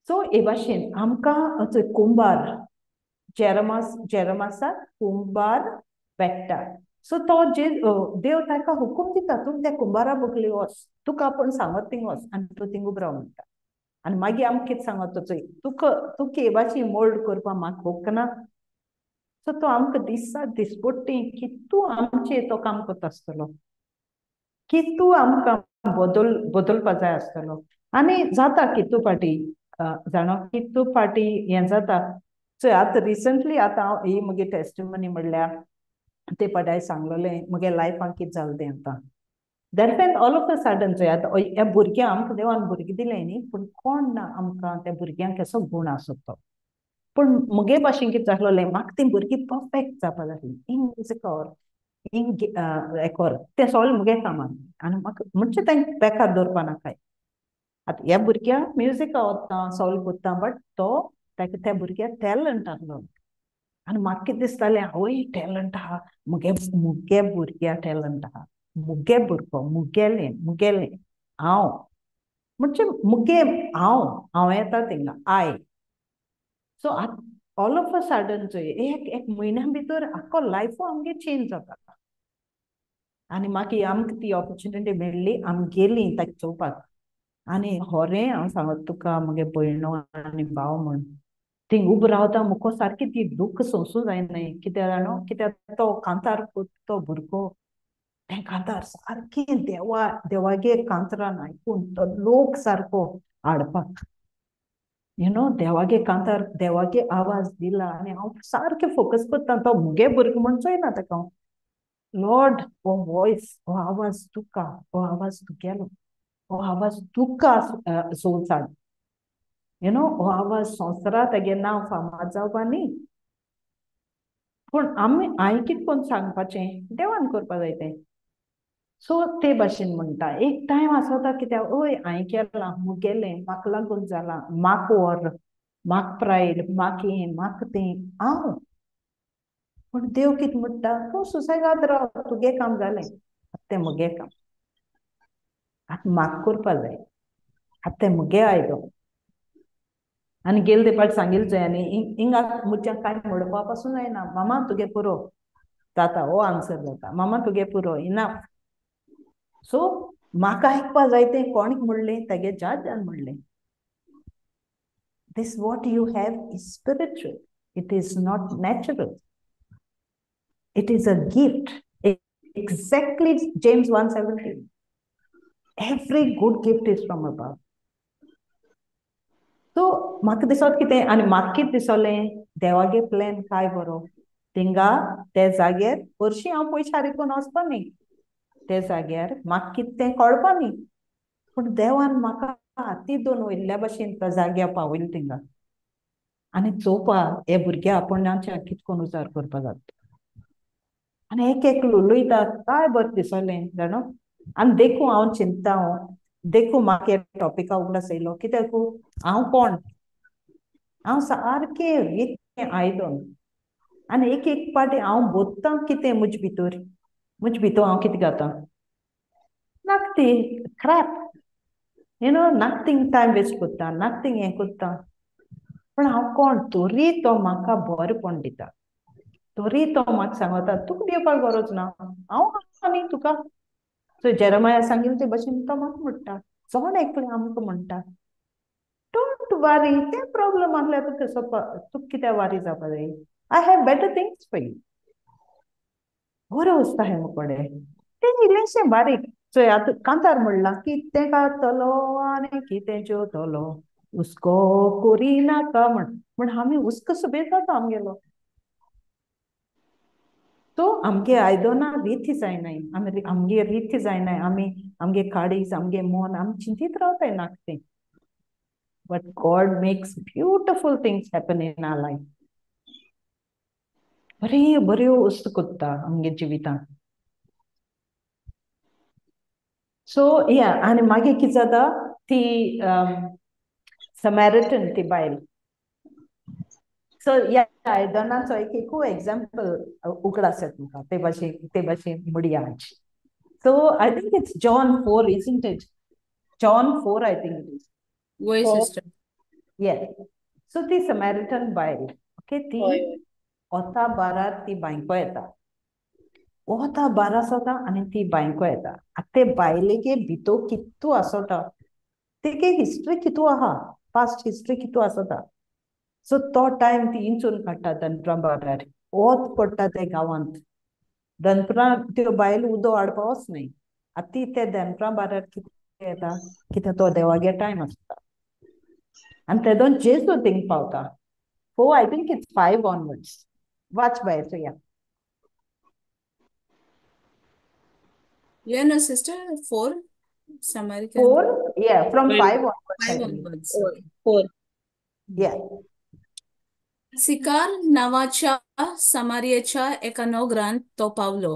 सो हे भाशेन आमकां कुंभार जेरमासाक कुंभार भेट्टा. सो तो जे देव ताका हुकूम दिता, तूं त्या कुंभारा बगली वच, तुका आपूण सांगत थिंग वच आनी तूं थिंग उब राव म्हणटा. आनी मागीर आमकां कितें सांगत तो, तुका तुका हे भाशेन मोल्ड करपाक म्हाका होक ना. सो तो आमकां दिसा दिसपट्टी की तूं आमचें तो काम करता आसतलो, की तूं आमकां बदलपा जाय आसतलो. आनी जाता कितू फाटी जाणो, कितू फाटी हें जाता. चोय आतां रिसंटली आतां हांव ही म्हगे टेस्टिमनी म्हणल्यार ते पाटी हांवें सांगलेलें म्हगे लायफान कितें जालें तें. आतां दरम्यान ऑल ऑफ अ सडन चोय आतां ह्या भुरग्यांक आमकां देवान भुरगीं दिलें न्ही, पूण कोण ना आमकां त्या भुरग्यांक केसो गूण आसत तो. पूण म्हगे भाशेन कितें जालें, म्हाका तीं भुरगीं परफेक्ट जावपा जाय आसलीं, हिंग म्युजीक कर, हिंग हें कर, तें सगळें म्हगे कामान. आनी म्हाका म्हणजे तांकां बेकार दवरपा नाकाय. आतां ह्या भुरग्यांक म्युजीक वता सगळें करता, बट तो ताका त्या भुरग्याक टॅलंट आसलो. आनी म्हाका कितें दिसतालें, आवय टॅलंट आहा मुगे, मुगे भुरग्या टॅलंट आहा, मुगे भुरगो, मुगेलें मुगेलें हांव म्हणजे मुगे हांव हांव येता थिंगा I. सो आतां ऑल ऑफ अ सडन चोय एक एक म्हयन्या भितर आख्खो लायफू आमगे चेंज जाता. आनी मागीर आमकां ती ऑपॉर्चुनिटी मेळ्ळी, आमी गेलीं ताका चोवपाक. आनी होरें हांव सांगत तुका म्हगे भयणो आनी भाव म्हण थिंग उबो रावता मुको सारकी ती दुख्ख सोंसूं जायना. कित्याक जाणो, कित्याक तो कांतार तो भुरगो तें कांतार सारकें देवा देवागे कांतरान आयकून तो लोक सारको हाडपाक, you know, देवागे कांतार देवागे आवाज दिला. आनी हांव सारकें फोकस करता तो मुगे भुरगो म्हण चोयना ताका हांव, लॉर्ड हो वॉयस, हो आवाज तुका, हो आवाज तुगेलो, हो आवाज तुका सोलसान, you know, हो आवाज संवसारांत तेगे नांव फामाद जावपा न्ही. पूण आमी हांवें कितें करून सांगपाचें, देवान करपा जाय तें. सो ते भाशेन म्हणटा एक टायम आसता कित्याक ओय हांवें केलां, मुगेलें, म्हाका लागून जालां, म्हाका व्हर, म्हाका प्रायड, म्हाका हें म्हाका तें हांव. पूण देव कितें म्हणटा, तूं सुसेगाद राव, तुगे काम जालें, आतां तें मुगे काम, आतां म्हाका करपा जाय, आतां तें मुगे आयदो. आनी गेले ते पाट सांगिल्लें चोय, आनी हिंगा म्हज्या कांय म्हणपा पासून जायना, मामा तुगे पुरो जाता, हो आन्सर जाता, मामा तुगे पुरो, इनाफ. सो म्हाका आयकपा जाय तें कोणें म्हणलें, तेगे जाजान म्हणलें, this what you have is spiritual, it is not natural, it is a gift. Exactly James 1:17, every good gift is from above. So म्हाका दिसत कितें, आनी म्हाका कितें दिसलें, देवागे प्लॅन काय बरो, थिंगा ते जाग्यार हरशीं हांव पयशे हारिकून वचपा न्ही, ते जाग्यार म्हाका कितें तें कळपा न्ही, पूण देवान म्हाका हाती दोन वयल्या भशेन त्या जाग्यार पावयलें थिंगा. आनी चोवपा हे भुरग्या आपूण कितें करून उजार करपा जाता. आनी एक एक उलयता काय बरें दिसलें जाणो. आनी देखून हांव चिंता, हांव देखून म्हाका ह्या टॉपिका उगडास येयलो, कित्याक हांव कोण, हांव सारकें रितें आयदन. आनी एक एक पाटी हांव बोत्तां कितें म्हजे भितर, म्हजे भितर हांव कितें घातां, nothing crap, you know, nothing time waste करता, नथींग हें करता. पूण हांव कोण, तरी तो म्हाका बरेंपण दिता, तरी तो म्हाका सांगता तुका भिवपाक गरज ना, हांव आसा न्ही तुका. सो जेरमाया सांगिल्लें ते भशेन तो म्हाका म्हणटा, जण एकलें आमकां म्हणटा, don't worry, तें प्रॉब्लम आसल्यार तुका तुका कित्याक वारी जावपा जाय, I have better things for you. बऱ्यो वस्तू आहाय मुकोडे, तें इल्लेंशें बारीक. चोय आतां कांतार म्हणलां, कितें खातलो आनी कितें जेवतलो हुस्को करी नाका म्हण, म्हण आमी हुस्को सुबेज जाता आमगेलो. सो आमगे आयदनां रिती जायनाय, आमी आमगे रिती जायनाय, आमी आमगे काळीज आमगे मन आमी चिंतीत रावताय नाका तें. But God makes beautiful things happen in our life. बऱ्यो बऱ्यो वस्तू करता आमगे जिवितांत. सो या आनी मागीर कितें जाता, ती समॅरिटन ती बायल. सो ह्या आयदनाचो एक एकू एग्जाम्पल उगडास येता म्हाका ते भाशेन म्हणया. So I think it's John 4, isn't it? John 4, I think it is. वय सिस्टर. Yes. सो ती समॅरिटन बायल, ओके, ती वता बारार ती बांयको येता, वता बारा आसता आनी ती बांयको येता. आतां ते बायलेगे भितर कितू आसता, तेगे हिस्ट्री कितू आहा, पास्ट हिस्ट्री कितू आसता. सो तो टायम ती इंचून काडटा दनपरां बारार, वत पडटा ते गांवांत. दनपरां त्यो बायल उदो हाडपा वच न्हय. आतां ती ते दनपरां बारार कितें येता, कित्याक तो देवागे टायम आसता. आनी तेदोन जेजू थिंग पावता. 4, I think it's 5 onwards. वाच बाय चोया. Yeah, no, sister, 4, Samaritan. 4, yeah, from 5 onwards. 5 onwards. 4. Yeah. सिकार नावाच्या समारियेच्या एका नगरांत तो पावलो.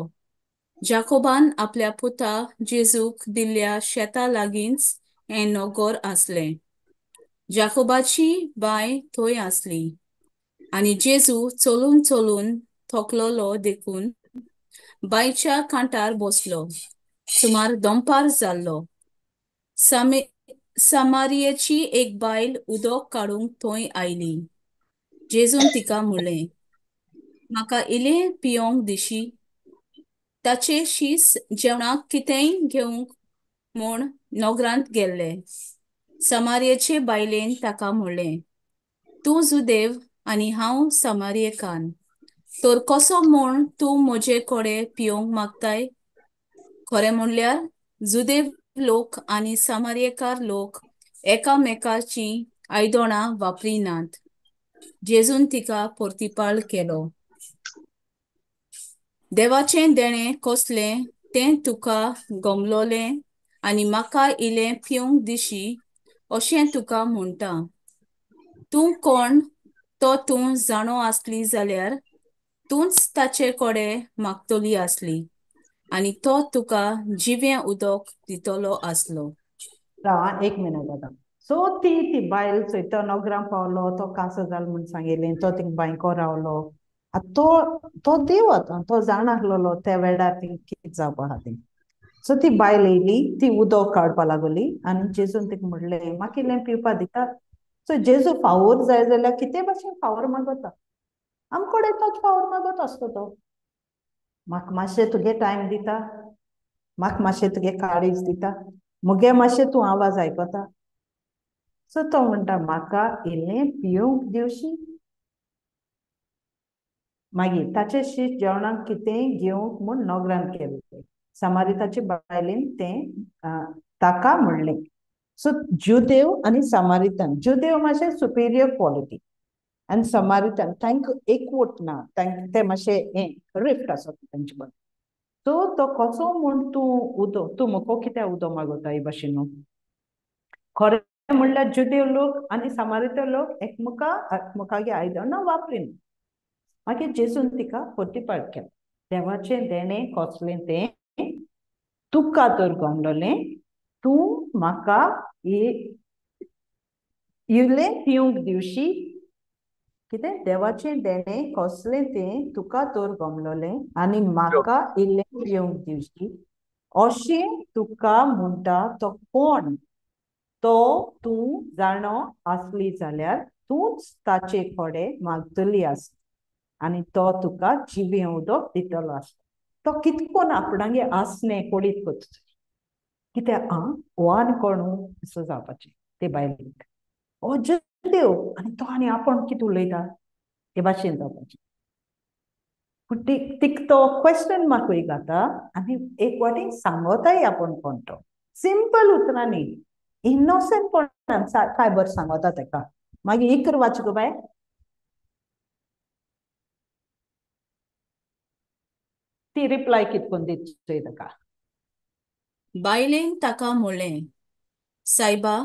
जाकोबान आपल्या पुता जेजूक दिल्ल्या शेता लागींच हें नगर आसलें. जाकोबाची बाय थंय आसली आनी जेजू चलून चलून थकलोलो देखून बांयच्या कांठार बसलो. सुमार दनपार जाल्लो. समारियेची एक बायल उदक काडूंक थंय आयली. जेजून तिका म्हणलें, म्हाका इल्लें पियोंक दिशी. ताचे शीस जेवणाक कितेंय घेवंक म्हूण नगरांत गेल्ले. समारियेचे बायलेन ताका म्हणलें, तूं जुदेव आनी हांव समारियेकान्न, तर कसो म्हूण तूं म्हजे कडेन पियोंक मागताय? खरें म्हणल्यार जुदेव लोक आनी समारियेकार लोक एकामेकाचीं आयदनां वापरिनात. जेजून तिका प्रतिपाळ केलो, देवाचें देणें कसलें तें तुका गमलोलें आनी म्हाका इल्लें पिवंक दिशी अशें तुका म्हणटा. तूं कोण तो तूं जाणो आसली जाल्यार तूंच ताचे कडेन मागतली आसली आनी तो तुका जिवें उदक दितलो आसलो. एक मिनट आतां. सो ती ती बायल चोय, तो नगरां पावलो, तो कांसो जाल म्हूण सांगिल्लें, तो थिंग बांयको रावलो. आतां तो तो देव आतां तो जाण आसलेलो त्या वेळार ती कितें जावपा आहा तें. सो ती बायल येयली, ती उदक काडपा लागली आनी जेजून तिका म्हणलें, म्हाका इल्लें पिवपा दिता. सो जेजू फावोर जाय जाल्यार कितें भाशेन फावोर मागता, आमकोडे तोच फावोर मागत आसता तो. म्हाका मातशें तुगे टायम दिता, म्हाका मातशें तुगे काळीज दिता, मुगे मातशें तूं आवाज आयकता. सो तो म्हणटा, म्हाका इल्लें पिवंक दिवशी. मागीर ताचे शीत जेवणाक कितेंय घेवंक म्हूण नगरांत गेल्ले. समारिताचे बायलेन तें ताका म्हणलें. सो जुदेव आनी समारितन, जुदेव मातशें सुपिरियर क्वॉलिटी आनी समारितन तांकां एकवट ना, तांकां ते मातशें हें रिफ्ट आसता तांचे बद्दल. सो तो कसो म्हूण तूं उदो, तूं म्हाका कित्याक उदो मागता हे भाशेन? खरें म्हणल्यार जुदेव लोक आनी समारितन लोक एकमेका एकमेकागे आयदनां वापरिना. मागीर जेजून तिका प्रतिपाळ केलें, देवाचें देणें कसलें तें तुका तर गमलोलें, तूं म्हाका इल्लें पिवंक दिवशी. कितें देवाचें देणें कसलें तें तुका तर गमलोलें आनी म्हाका इल्लें पिवंक दिवशी अशें तुका म्हणटा तो कोण, तो तूं जाणो आसली जाल्यार तूंच ताचे कडेन मागतली आसली आनी तो तुका जिवें उदक दितलो आसलो. तो कितकोन आपणागे आसणें कोडीत करता कित्याक आं हो आनी कोण असो जावपाचें ते बायलेक, हो देव आनी तो आनी आपूण कितें उलयता ते भाशेन जावपाचें. पूण तिका तो क्वेश्चन मार्कूय घाता आनी एक वाटी सांगताय आपूण कोण तो, सिंपल उतरांनी इनोसंटपणान काय बरें सांगता ताका. मागीर इकर वाच गो बाय. ती रिप्लाय कितकोन दित चोय ताका. बायलेन ताका म्हणलें, सायबा,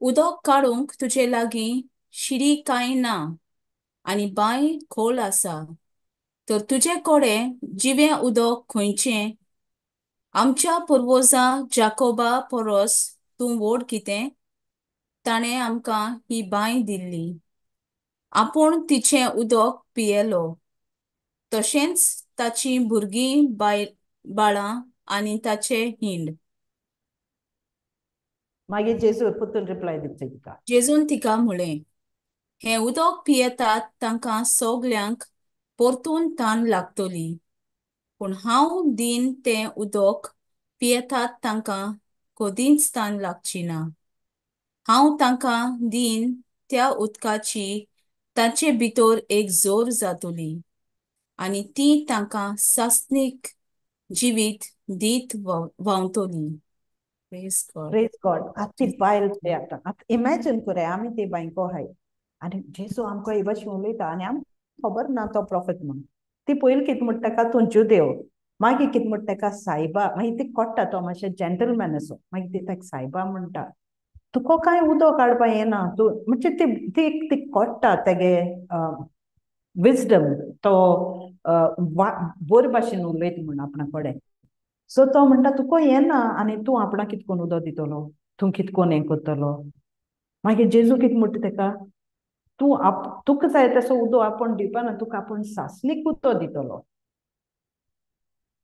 उदक काडूंक तुजे लागीं शिडी कांय ना आनी बांय खोल आसा, तर तुजे कडेन जिवें उदक खंयचें? आमच्या पुर्वजां जाकोबा परस तूं व्हड कितें? ताणें आमकां ही बांय दिल्ली. आपूण तिचें उदक पियेलो, तशेंच ताचीं भुरगीं बाळां आनी ताचे हिंड. मागीर जेजू परतून रिप्लाय दिता तिका. जेजून तिका म्हळें, हें उदक पियेतात तांकां सगल्यांक परतून तान लागतली, पूण हांव दीन तें उदक पियेतात तांकां कदींच तान लागची ना. हांव तांकां दीन त्या उदकाची तांचे भितर एक जोर जातली आनी ती तांकां सासणीक जिवीत दीत व्हांवतली. Praise God. Praise God. आतां ती बायल पळय आतां, आतां इमॅजीन कराय आमी ते बांयको आहाय आनी जेजू आमकां हे भाशेन उलयता आनी आमकां खबर ना तो प्रोफेट म्हणून. ती पयलीं कितें म्हणटा ताका, तूं जुदेव, मागीर कितें म्हणटा ताका सायबा, मागीर ती कोट्टा तो मातशें जेंटलमॅन असो, मागीर ती ताका सायबा म्हणटा, तुका कांय उदक काडपा येना तूं, म्हणजे ती ती ती कोट्टा तेगे विजडम, तो बरे भाशेन उलयता म्हूण आपणा कडेन. सो तो म्हणटा तुका येना आनी तूं आपणाक कितें करून उदक दितलो, तूं कितें करून हें करतलो. मागीर जेजू कितें म्हणटा ताका, तूं तुका जाय तसो उदक आपूण दिवपाना, तुका आपूण सासणीक उदक दितलो.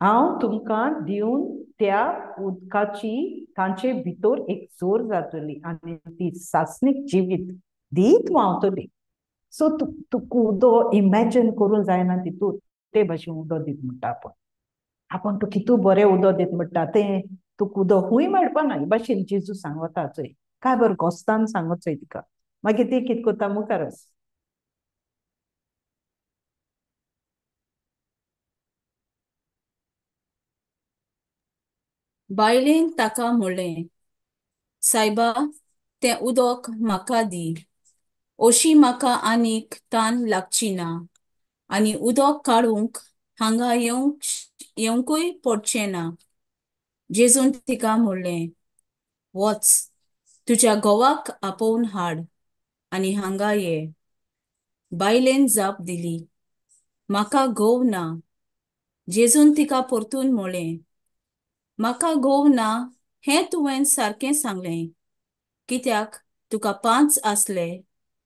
हांव तुमकां दिवन त्या उदकाची तांचे भितर एक जोर जातली आनी ती सासणीक जिवीत दीत व्हांवतली. सो तुका उदक इमॅजीन करूंक जायना तितूंत ते भाशेन उदक दीत म्हणटा आपूण. आपूण तूं कितू बरें उदक दीत म्हणटा तें तुका उदक खूंय मेळपाना हे भाशेन जेजू सांगता चोय, काय बरें गोस्तान सांगत चोय तिका. मागीर ती कितें करता मुखार वच. बायलेन ताका म्हणलें, सायबा, तें उदक म्हाका दी, अशी म्हाका आनीक तान लागची ना आनी उदक काडूंक हांगा येवंकूय पडचें ना. जेजून तिका म्हणलें, वच, तुज्या घोवाक आपोवन हाड आनी हांगा ये. बायलेन जाप दिली, म्हाका घोव ना. जेजून तिका परतून म्हणलें, म्हाका घोव ना हें तुवें सारकें सांगलें, कित्याक तुका 5 आसले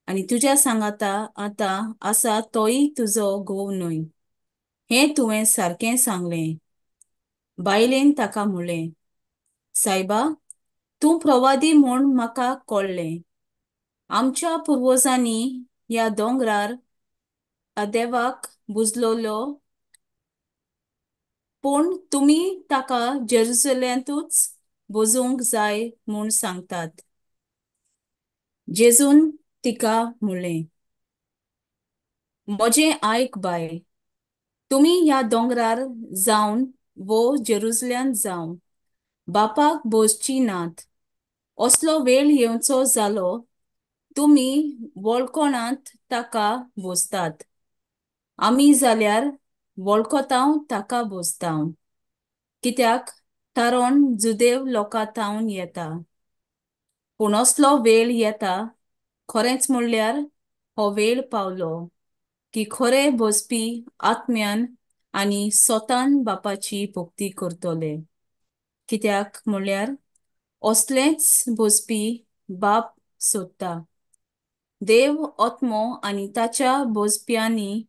आनी तुज्या सांगाता आतां आसा तोय तुजो घोव न्हय, हें तुवें सारकें सांगलें. बायलेन ताका म्हणलें, सायबा, तूं प्रवादी म्हूण म्हाका कळ्ळें. आमच्या पुर्वजांनी ह्या दोंगरार देवाक भुजलोलो, पूण तुमी ताका जेरुसलेमांतूच भजूंक जाय म्हूण सांगतात. जेजून तिका म्हणलें, म्हजें आयक बाय, तुमी ह्या दोंगरार जावन वो जेरुसलेमांत जावं बापाक भोजची नात. असलो वेळ येवचो जालो तुमी वळखणांत ताका भोजतात, आमी जाल्यार वळखतांव ताका भोजतांव, कित्याक तारण जुदेव लोकां थावन येता. पूण असलो वेळ येता, खरेंच म्हणल्यार हो वेळ पावलो की खरे भोजपी आत्म्यान आनी स्वतान बापाची भक्ती करतले, कित्याक म्हणल्यार असलेंच भोजपी बाप सोदता. देव आत्मो आनी ताच्या भोजप्यांनी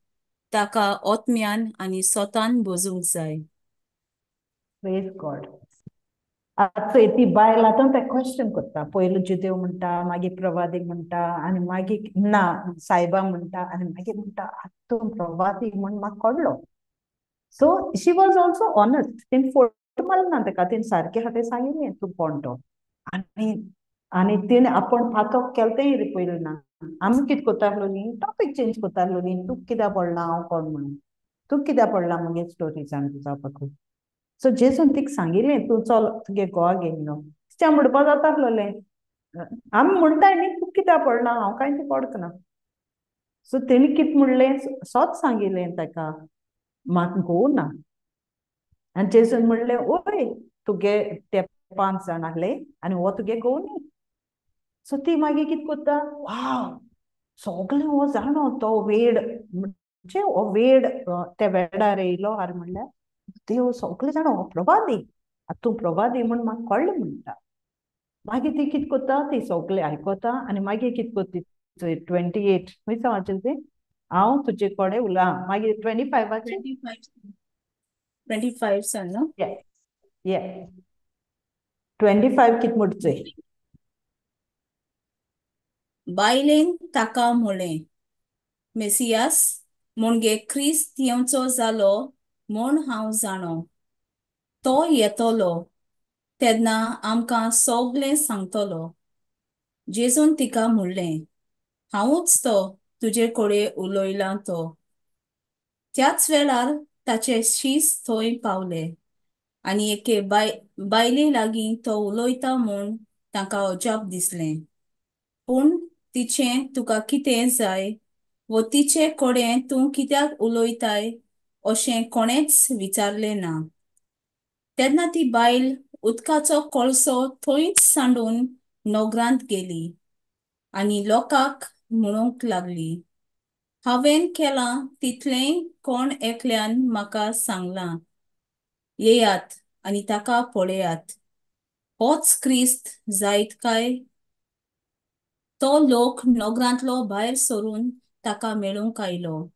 ताका आत्म्यान आनी स्वतान भोजूंक जाय. Praise God. आतां ती बायल आतां ते क्वेश्चन करता, पयलो जुदेव म्हणटा, मागीर प्रवादी म्हणटा आनी मागीर ना सायबा म्हणटा आनी मागीर म्हणटा आतां तूं प्रवादी म्हूण म्हाका कळ्ळो. So she was also honest, तिणें फोट मारलें ना ताका, तिणें सारकें आहा तें सांगिल्लें तूं कोण तो. आनी आनी तिणें आपूण पातोक केलें तेंय रिपयलें ना. आमी कितें करता आसलोलीं, टॉपीक चेंज करता आसलोलीं, तूं कित्याक पडलां हांव कोण म्हणून, तूं कित्याक पडलां मुगे स्टोरी जाण जावपाक. सो जेजून तिका सांगिल्लें तूं चल तुगे गोवा घेवन यो, तिच्या म्हणपा जाता आसलोलें आमी म्हणटाय न्ही तूं कित्याक पडलां हांव कांय तें पडकना. सो तेणी कितें म्हणलें, सोच सांगिल्लें ताका, म्हाका घोव ना. आनी जेजून म्हणलें, ओय तुगे ते 5 जाण आसले आनी हो तुगे घोव न्ही. सो ती मागीर कितें करता, वाव सगळें हो जाणो तो वेड, म्हणजे हो वेड त्या वेडार येयलो आरे म्हणल्यार देव सगळें जाणो हो प्रवादी, आतां तूं प्रवादी म्हूण म्हाका कळ्ळें म्हणटा. मागीर ती कितें करता, ती सगळें आयकता आनी मागीर कितें करता, 28 खंय सांगचें तें हांव तुजे कडेन उलय. मागीर 25 25 सान न्हू? ये 25 कितें म्हणचें? बायलेन ताका म्हळें, मेसियास म्हणजे क्रिस्त येवचो जालो म्हूण हांव जाणो, तो येतलो तेन्ना आमकां सगळें सांगतलो. जेजून तिका म्हणलें, हांवूच तो तुजे कडेन उलयलां तो. त्याच वेळार ताचे शीस थंय पावले आनी एके बायले लागीं तो उलयता म्हूण तांकां अजाप दिसलें. पूण तिचें तुका कितें जाय वो तिचे कडेन तूं कित्याक उलयताय अशें कोणेंच विचारलें ना. तेन्ना ती बायल उदकाचो कळसो थंयच सांडून नगरांत गेली आनी लोकांक म्हणूंक लागली, हांवें केलां तितलेंय कोण एकल्यान म्हाका सांगलां, येयात आनी ताका पळयात, होच क्रिस्त जायत काय? तो लोक नगरांतलो भायर सरून ताका मेळूंक आयलो.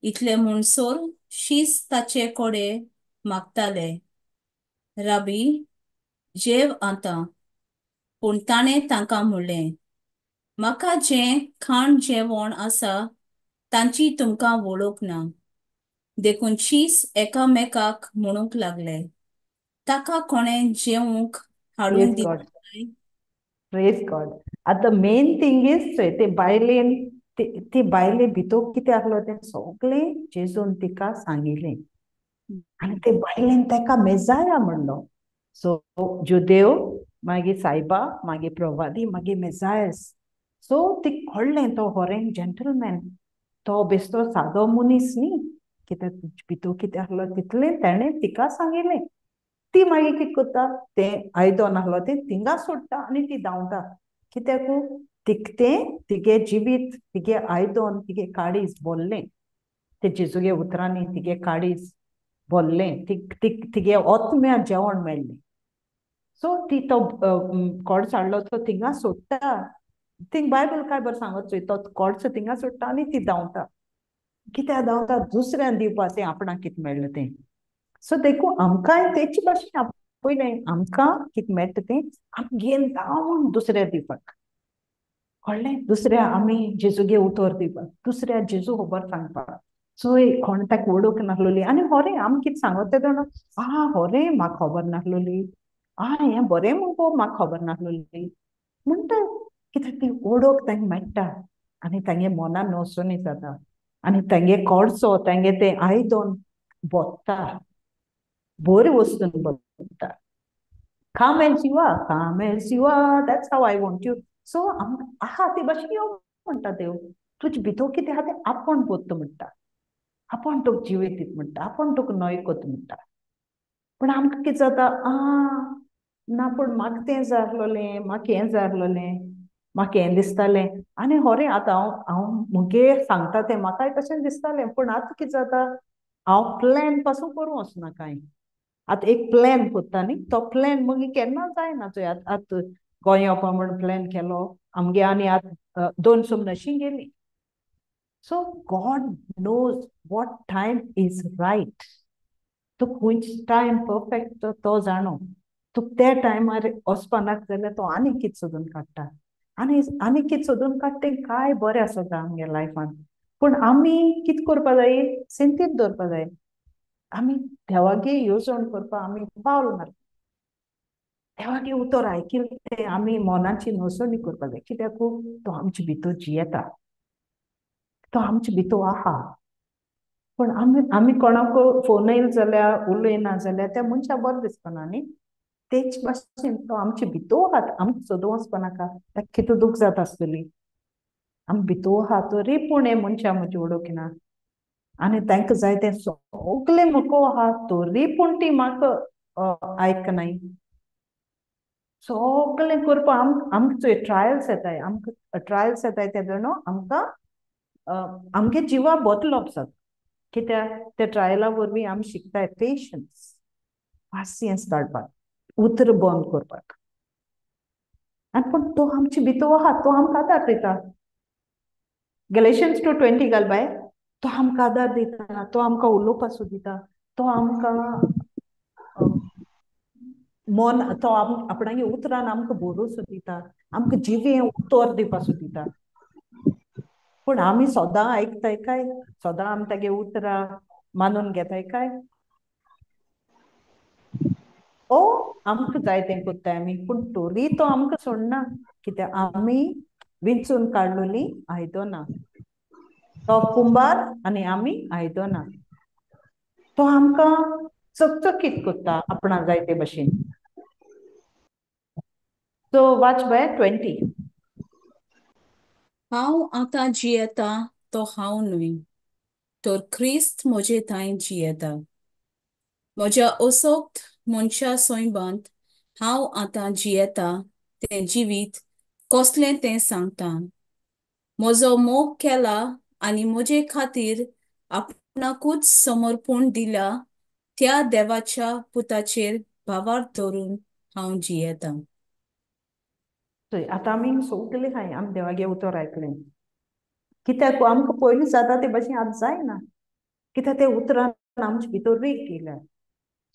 इतले म्हणसर शीस ताचे कडेन मागताले, राबी जेव आतां. पूण ताणें तांकां म्हणलें, म्हाका जें खाण जेवण आसा तांची तुमकां वळख ना. देखून शीस एकामेकाक म्हणूंक लागले, ताका कोणें जेवंक हाडून दिलें काय? Praise God. आतां मेन थिंग is ते बायलेन ती बायले भितर कितें आसलो तें सगळें जेजून तिका सांगिलें आनी ते बायलेन ताका मेजाया म्हणलो. सो जुदेव, मागीर सायबा, मागीर प्रवादी, मागीर मेजायस. सो ती कळ्ळें तो होरें जेंटलमॅन, तो बेस्तो सादो मनीस न्ही, कित्याक भितर कितें आसलो तितलें तेणें तिका सांगिलें. ती मागीर कितें करता, तें आयदन आसलो तें थिंगा सोडटा आनी ती धांवता. कित्याक तिका तें तिगे जिवीत, तिगे आयदन, तिगे काळीज बोल्लें, ते जेजूगे उतरांनी तिगे काळीज बोल्लें, तिगे आत्म्या जेवण मेळ्ळें. सो ती तो कोडस हाडलो तो थिंगा सोडटा. थिंग बायबल काय बरें सांगत चोय, तो कोडसो थिंगा सोडटा आनी ती धांवता. कित्याक धांवता? दुसऱ्यान दिवपा तें आपणाक कितें मेळ्ळें तें. सो देखून आमकांय तेच भाशेन आपयलें, आमकां कितें मेळटा तें आमी घेवन धांवून दुसऱ्या दिवपाक. कळ्ळें? दुसऱ्या आमी जेजूगे उतर दिवपाक, दुसऱ्या जेजू खबर सांगपाक. सो कोण ताका वळख नासलोली आनी होरें आमी कितें सांगत तेन्ना, आ होरें म्हाका खबर नासलोली, आ हें बरें मुगो म्हाका खबर नासलोली म्हणटा. कित्याक ती वळख तांकां मेळटा आनी तांगे मनान नसोनी जाता आनी तांगे कोडसो, तांगे तें आयदन बोत्ता, बरी वस्तून बोत्ता. Come as you are, come as you are, that's how I want you. So आहा ते भाशेन यो म्हणटा देव, तुजे भितर कितें आहा तें आपूण बोत्ता म्हणटा, आपूण तुका जिवीत दिता म्हणटा, आपूण तुका नय करता म्हणटा. पूण आमकां कितें जाता, आ ना पूण म्हाका तें जाय आसलोलें, म्हाका हें जाय आसलोलें, म्हाका हें दिसतालें. आनी होरें आतां हांव हांव मुगे सांगता तें म्हाकाय तशें दिसतालें. पूण आतां कितें जाता, हांव प्लॅन पासून करूं वचना कांय. आतां एक प्लॅन करता न्ही, तो प्लॅन मागीर केन्ना जायना. चोय आतां गोंय वचपा म्हूण प्लॅन केलो आमगे आनी आतां 2 सोमनाशी गेली. So God knows what time is right. तो खंयच टायम परफेक्ट तो जाणो. तुका त्या टायमार वचपा नाका जाल्यार तो आनी कितें सोदून काडटा, आनी आनी कितें सोदून काडटा तें काय बरें आसता आमगे लायफान. पूण आमी कितें करपा जाय, सिंतीत दवरपा जाय. आमी देवागे येवजण करपा आमी पावल मारता, देवागे उतर आयकिल्लें तें आमी मनाची नसणी करपा जाय. कित्याक तो आमचे भितर जियेता, तो आमचे भितर आहा. पूण आमी आमी कोणाक फोन येयलो जाल्यार उलयना जाल्यार त्या मनशाक बरें दिसपना न्ही. तेच भाशेन तो आमचे भितर आहा, आमकां सोदूंक वचपा नाका, ताका कितें दूख जाता आसतली. आमी भितर आहा तरी पूण हे मनशां म्हजी वळखना आनी तांकां जाय तें सगळें म्हाका आहा तरी पूण ती म्हाका आयकनाय. सगळें करपा आमकां चोय ट्रायल्स येताय, आमकां ट्रायल्स येताय तेन्ना न्हू आमकां आमगे जिवा बदलप जाता. कित्याक त्या ट्रायला वरवीं आमी शिकताय पेशन्स, पासियेंस काडपाक, उतर बंद करपाक. आनी पूण तो आमचे भितर आहा, तो आमकां आदार दिता. गलेशियन्स 2:20 घाल बाय. तो आमकां आदार दिता, तो आमकां उलोवपाचो दिता, तो आमकां मन, तो आपणागे उतरान आमकां बरोवचो दिता, आमकां जिवें उतर दिवपाचो दिता. पूण आमी सदां आयकताय काय? सदां आमी तागे उतरां मानून घेताय काय? ओ आमकां जाय तें करताय आमी. पूण तरी तो आमकां सोडना, कित्याक आमी विंचून काडलोली आयदनां. तो कुंबार आनी आमी आयदनां. तो आमकां चकचकीत करता आपणाक जाय ते भशेन. सो वाच बाय 20. हांव आतां जियेता तो हांव न्हय, तर ख्रिस्त म्हजे थंय जियेता. म्हज्या असोक्त मनशा सैबांत हांव आतां जियेता तें जिवीत कसलें तें सांगता. म्हजो मोग केला आनी म्हजे खातीर आपणाकूच समर्पण दिला त्या देवाच्या पुताचेर भावार्थ धरून हांव जियेता. आतां आमी सगले खाय आमी देवागे उतर आयकलें, कित्याक आमकां पयलीं जाता ते भशेन आतां जायना, कित्याक ते उतरान आमचे भितर रेग केल्या.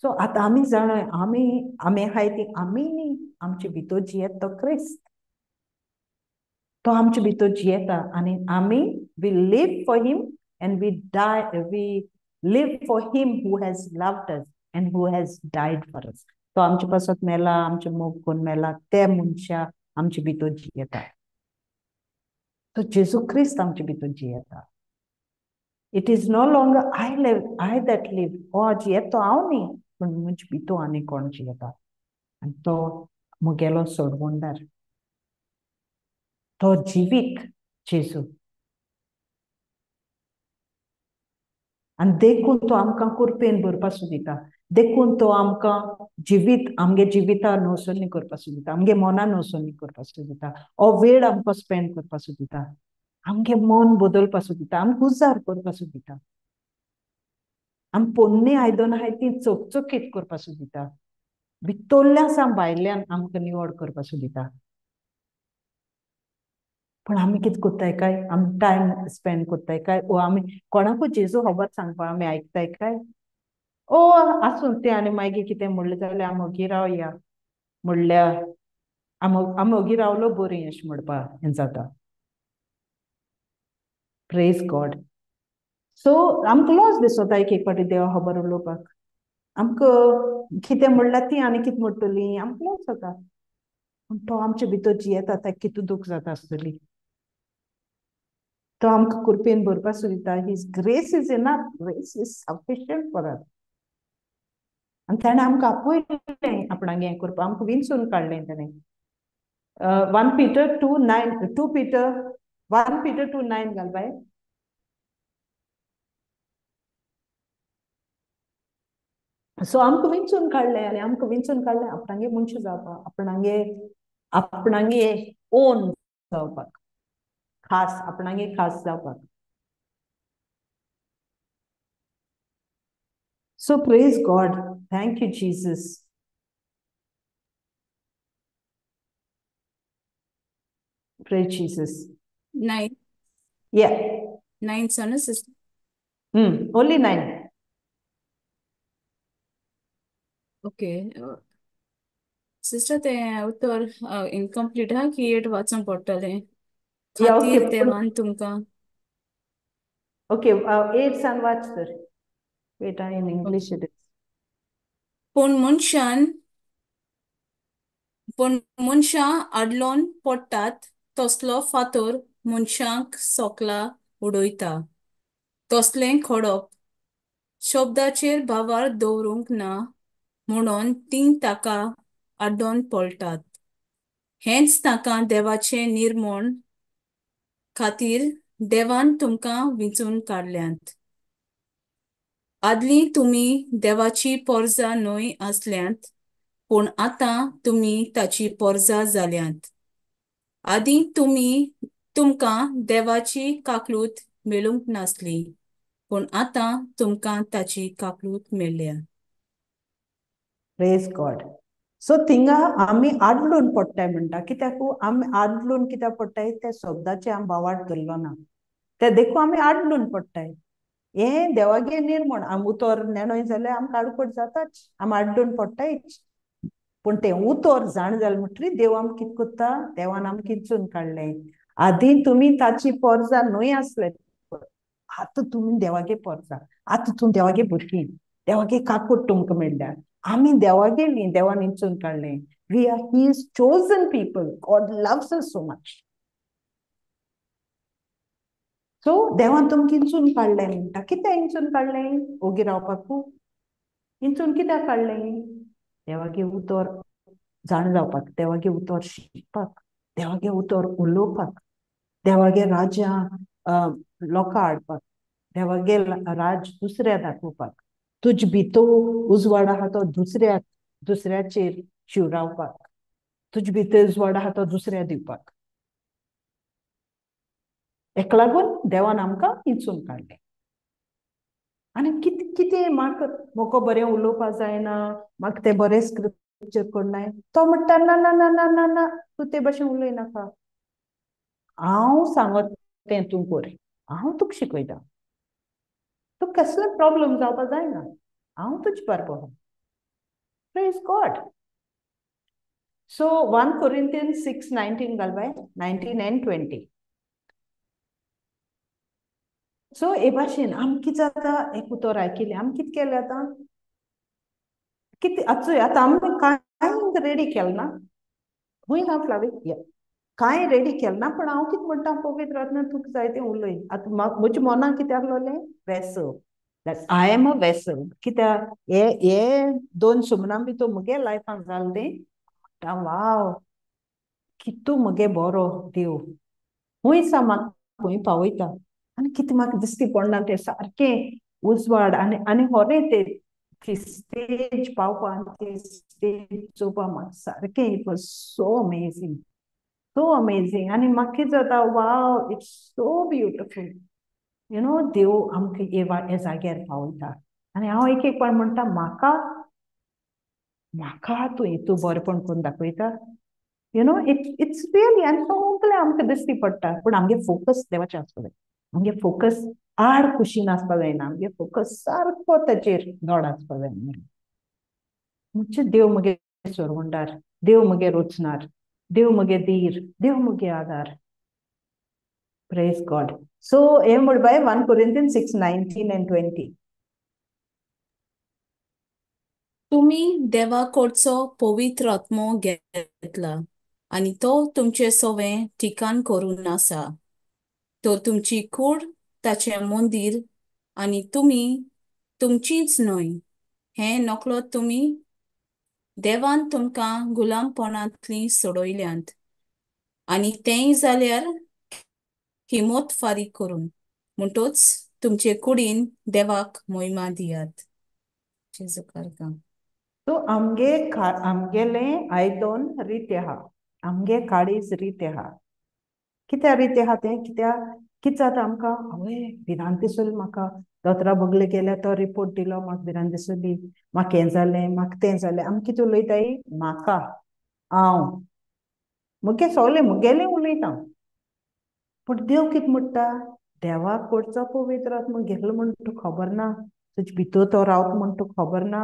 सो आतां आमी जाणा आमी आमी आहाय ती आमी न्ही, आमचे भितर जियेता तो क्रिस्त, तो आमचे भितर जियेता आनी आमी we live for him and we die, we live for him who has loved us and who has died for us. तो आमचे पासत मेला, आमचे मोग करून मेला, ते मनशा आमचे भितर जियेता. तो जेजू क्रिस्त आमचे भितर जियेता. It is no longer I live, I that live. ओ जियेतो हांव न्ही, पूण म्हजे भितर आनी कोण जियेता, आनी तो म्हगेलो सोडवणदार, तो जिवीत जेजू. आनी देखून तो आमकां कुरपेन भरपाचो दिता, देखून तो आमकां जिवीत आमगे जिविता नवसरणी करपाचो दिता, आमगे मनान नवसरणी करपाचो दिता, हो वेळ आमकां स्पेंड करपाचो दिता, आमगे मन बदलपाचो दिता, आमकां उजार करपाचो दिता, आम पोन्ने आयदनां आहाय ती चकचकीत करपाचो दिता, भितरल्यान सावन भायल्यान आमकां निवड करपाचो दिता. पण आमी कितें करताय काय? आमी टायम स्पेंड करताय काय? ओ आमी कोणाकूच जेजू खबर सांगपाक आमी आयकताय काय? ओ आसूं तें, आनी मागीर कितें म्हणलें जाल्यार आमी ओगी रावया म्हणल्यार आमी ओगी रावलो बरीं अशें म्हणपाक हें जाता. Praise God. सो आमकां लॉस दिसता एक एक फावटी देवा खबर उलोवपाक, आमकां कितें म्हणल्यार ती आनी कितें म्हणटली, आमकां लॉस जाता. पूण तो आमचे भितर जियेता, ताका कितें दूख जाता आसतली. तो आमकां कुरपेन भरपाक दिता. His grace is enough, grace is sufficient for us. आनी ताणें आमकां आपयलें आपणागें हें करपाक, आमकां विंचून काडलें ताणें. 1 Peter 2:9, 2 Peter 1 Peter 2:9 घाल बाय. सो आमकां विंचून काडलें, आनी आमकां विंचून काडलें आपणागे मनशां जावपाक, आपणागे आपणागे ओन जावपाक, खास आपणागे खास जावपाक. So praise God, thank you Jesus. Praise Jesus. 9. Yeah. 9 son, sister. Only 9. Okay. Sister, ते उत्तर इनकम्प्लीट हा की 8 वाचूंक पडटलें. खातीर देवान तुमकां. ओके, 8 सान वाच तर. Wait, in English it is. पूण मनशां आडलोन पडटात तसलो फातर मनशांक सोकला उडयता, तसलें खडप शब्दाचेर भावार दवरूंक ना म्हणून तीं ताका आड्डोन पळटात. हेंच ताका देवाचें निर्मण खातीर देवान तुमकां विंचून काडल्यांत. आदलीं तुमी देवाची पोरजा न्हय आसल्यांत, पूण आतां तुमी ताची पोरजा जाल्यांत. आदीं तुमी तुमकां देवाची काकलूत मेळूंक नासली, पूण आतां तुमकां ताची काकलूत मेळ्ळ्या. Praise God. सो थिंगा आमी आडलून पडटाय म्हणटा. कित्याक आमी आडलून कित्याक पडटाय? त्या शब्दाचे आमी बावाट धरलो ना, ते देखून आमी आडलून पडटाय. हें देवागे निर्मण, आमी उतर नेणोय जाल्यार आमकां आडकोट जाताच, आमी आडलून पडटायच. पूण तें उतर जाण जालें म्हणटरी देव आमकां कितें करता? देवान आमकां किंचून काडलें. आदीं तुमी ताची पोरजा न्हय आसले, आतां तुमी देवागे पोरजा, आतां तुमी देवागे भुरगीं, देवागे काकूट तुमकां मेळ्ळ्या. आमी देवागे देवान इंचून काडलें. We are his chosen people. God loves us so much. So देवान तुमकां इंचून काडलें म्हणटा. कित्याक इंचून काडलें? ओगी रावपाकू इंचून कित्याक काडलें? देवागे उतर जाण जावपाक, देवागे उतर शिकपाक, देवागे उतर उलोवपाक, देवागे राज्या लोकां हाडपाक, देवागे राज दुसऱ्या दाखोवपाक, तुज भितर उजवाड आहा तो दुसऱ्या दुसऱ्याचेर शिवरावपाक, तुज भितर उजवाड आहा तो दुसऱ्या दिवपाक. हेका लागून देवान आमकां इंचून काडलें. आनी कितें कितें म्हाका म्हाका बरें उलोवपाक जायना, म्हाका तें बरें स्क्रिप्चर करनाय, तो म्हणटा ना ना ना ना ना ना, तूं ते भशेन उलयनाका, हांव सांगत तें तूं कर, हांव तुका शिकयता, तुका कसलो प्रॉब्लम जावपाक जायना, हांव तुजे बरोबर. Praise God. So 1 Corinthians 6:19 घाल बाय, 19 and 20. सो हे भाशेन आमकां कितें जाता, एक उतर आयकिलें आमी कितें केलें आतां, कितें आतां आतां आमी कांय रेडी केलें ना, खंय हा फ्लावी कांय रेडी केलें ना, पूण हांव कितें म्हणटा, पवित्र आत्मा तुका जाय तें उलय. आतां म्हज्या मनाक कितें आहलोलें? Vessel, I am a vessel. कित्याक हे हे दोन सुमनां भितर म्हगे लायफान जालें तें, म्हणटा वाव कितू म्हगे बरो देव, खंय सा म्हाका खंय पावयता आनी कितें म्हाका दिसती पडना तें सारकें उजवाड. आनी आनी होरें तें ती स्टेज पावपा, ती स्टेज चोवपा म्हाका सारकें, it was so amazing, so amazing. आनी म्हाका कितें जाता, wow it's so beautiful, you know. देव आमकां हे जाग्यार पावयता. आनी हांव एक एक पण म्हणटा, म्हाका म्हाका तूं हितू बरेपण करून दाखयता, you know. It's really. आनी सगळें आमकां दिसती पडटा, पूण आमगे फोकस देवाचें आसपाक जाय, आमगे फोकस आड कुशीन आसपाक जायना, आमगे फोकस सारको ताचेर दोड आसपाक जाय. म्हणजे देव म्हगे सोरवंडार, देव म्हगे रोचणार, देव म्हगे धीर, देव म्हगे आदार. Praise God. सो हे म्हण बाय 1 Corinthians 6:19 and 20. तुमी देवा कडचो पवित्र आत्मो घेतला आनी तो तुमचे सवें ठिकाण करून आसा, तर तुमची कूड ताचें मंदीर आनी तुमी तुमचीच न्हय हें नकळत तुमी देवान तुमकां गुलामपणांतलीं सोडयल्यांत, आनी तेंय जाल्यार किमत फारीक करून. म्हणटच तुमचे कुडीन देवाक मोहिमा दियात. सो आमगे आमगेलें आयदन रितें आहा, आमगे काळीज रितें आहा. कित्याक रितें आहा तें? कित्याक कितें जाता आमकां, आवय भिरांत दिसली म्हाका, दोतोरा बगले गेल्यार तो रिपोर्ट दिलो, म्हाका भिरांत दिसली, म्हाका हें जालें, म्हाका तें जालें. आमी कितें उलयताय? म्हाका, हांव म्हगे सगळें म्हगेलें उलयता. पूण देव कितें म्हणटा, देवाक कडचो पवित्र आत्मो घेतलो म्हूण तुका खबर ना, तुजे भितर तो रावता म्हूण तुका खबर ना,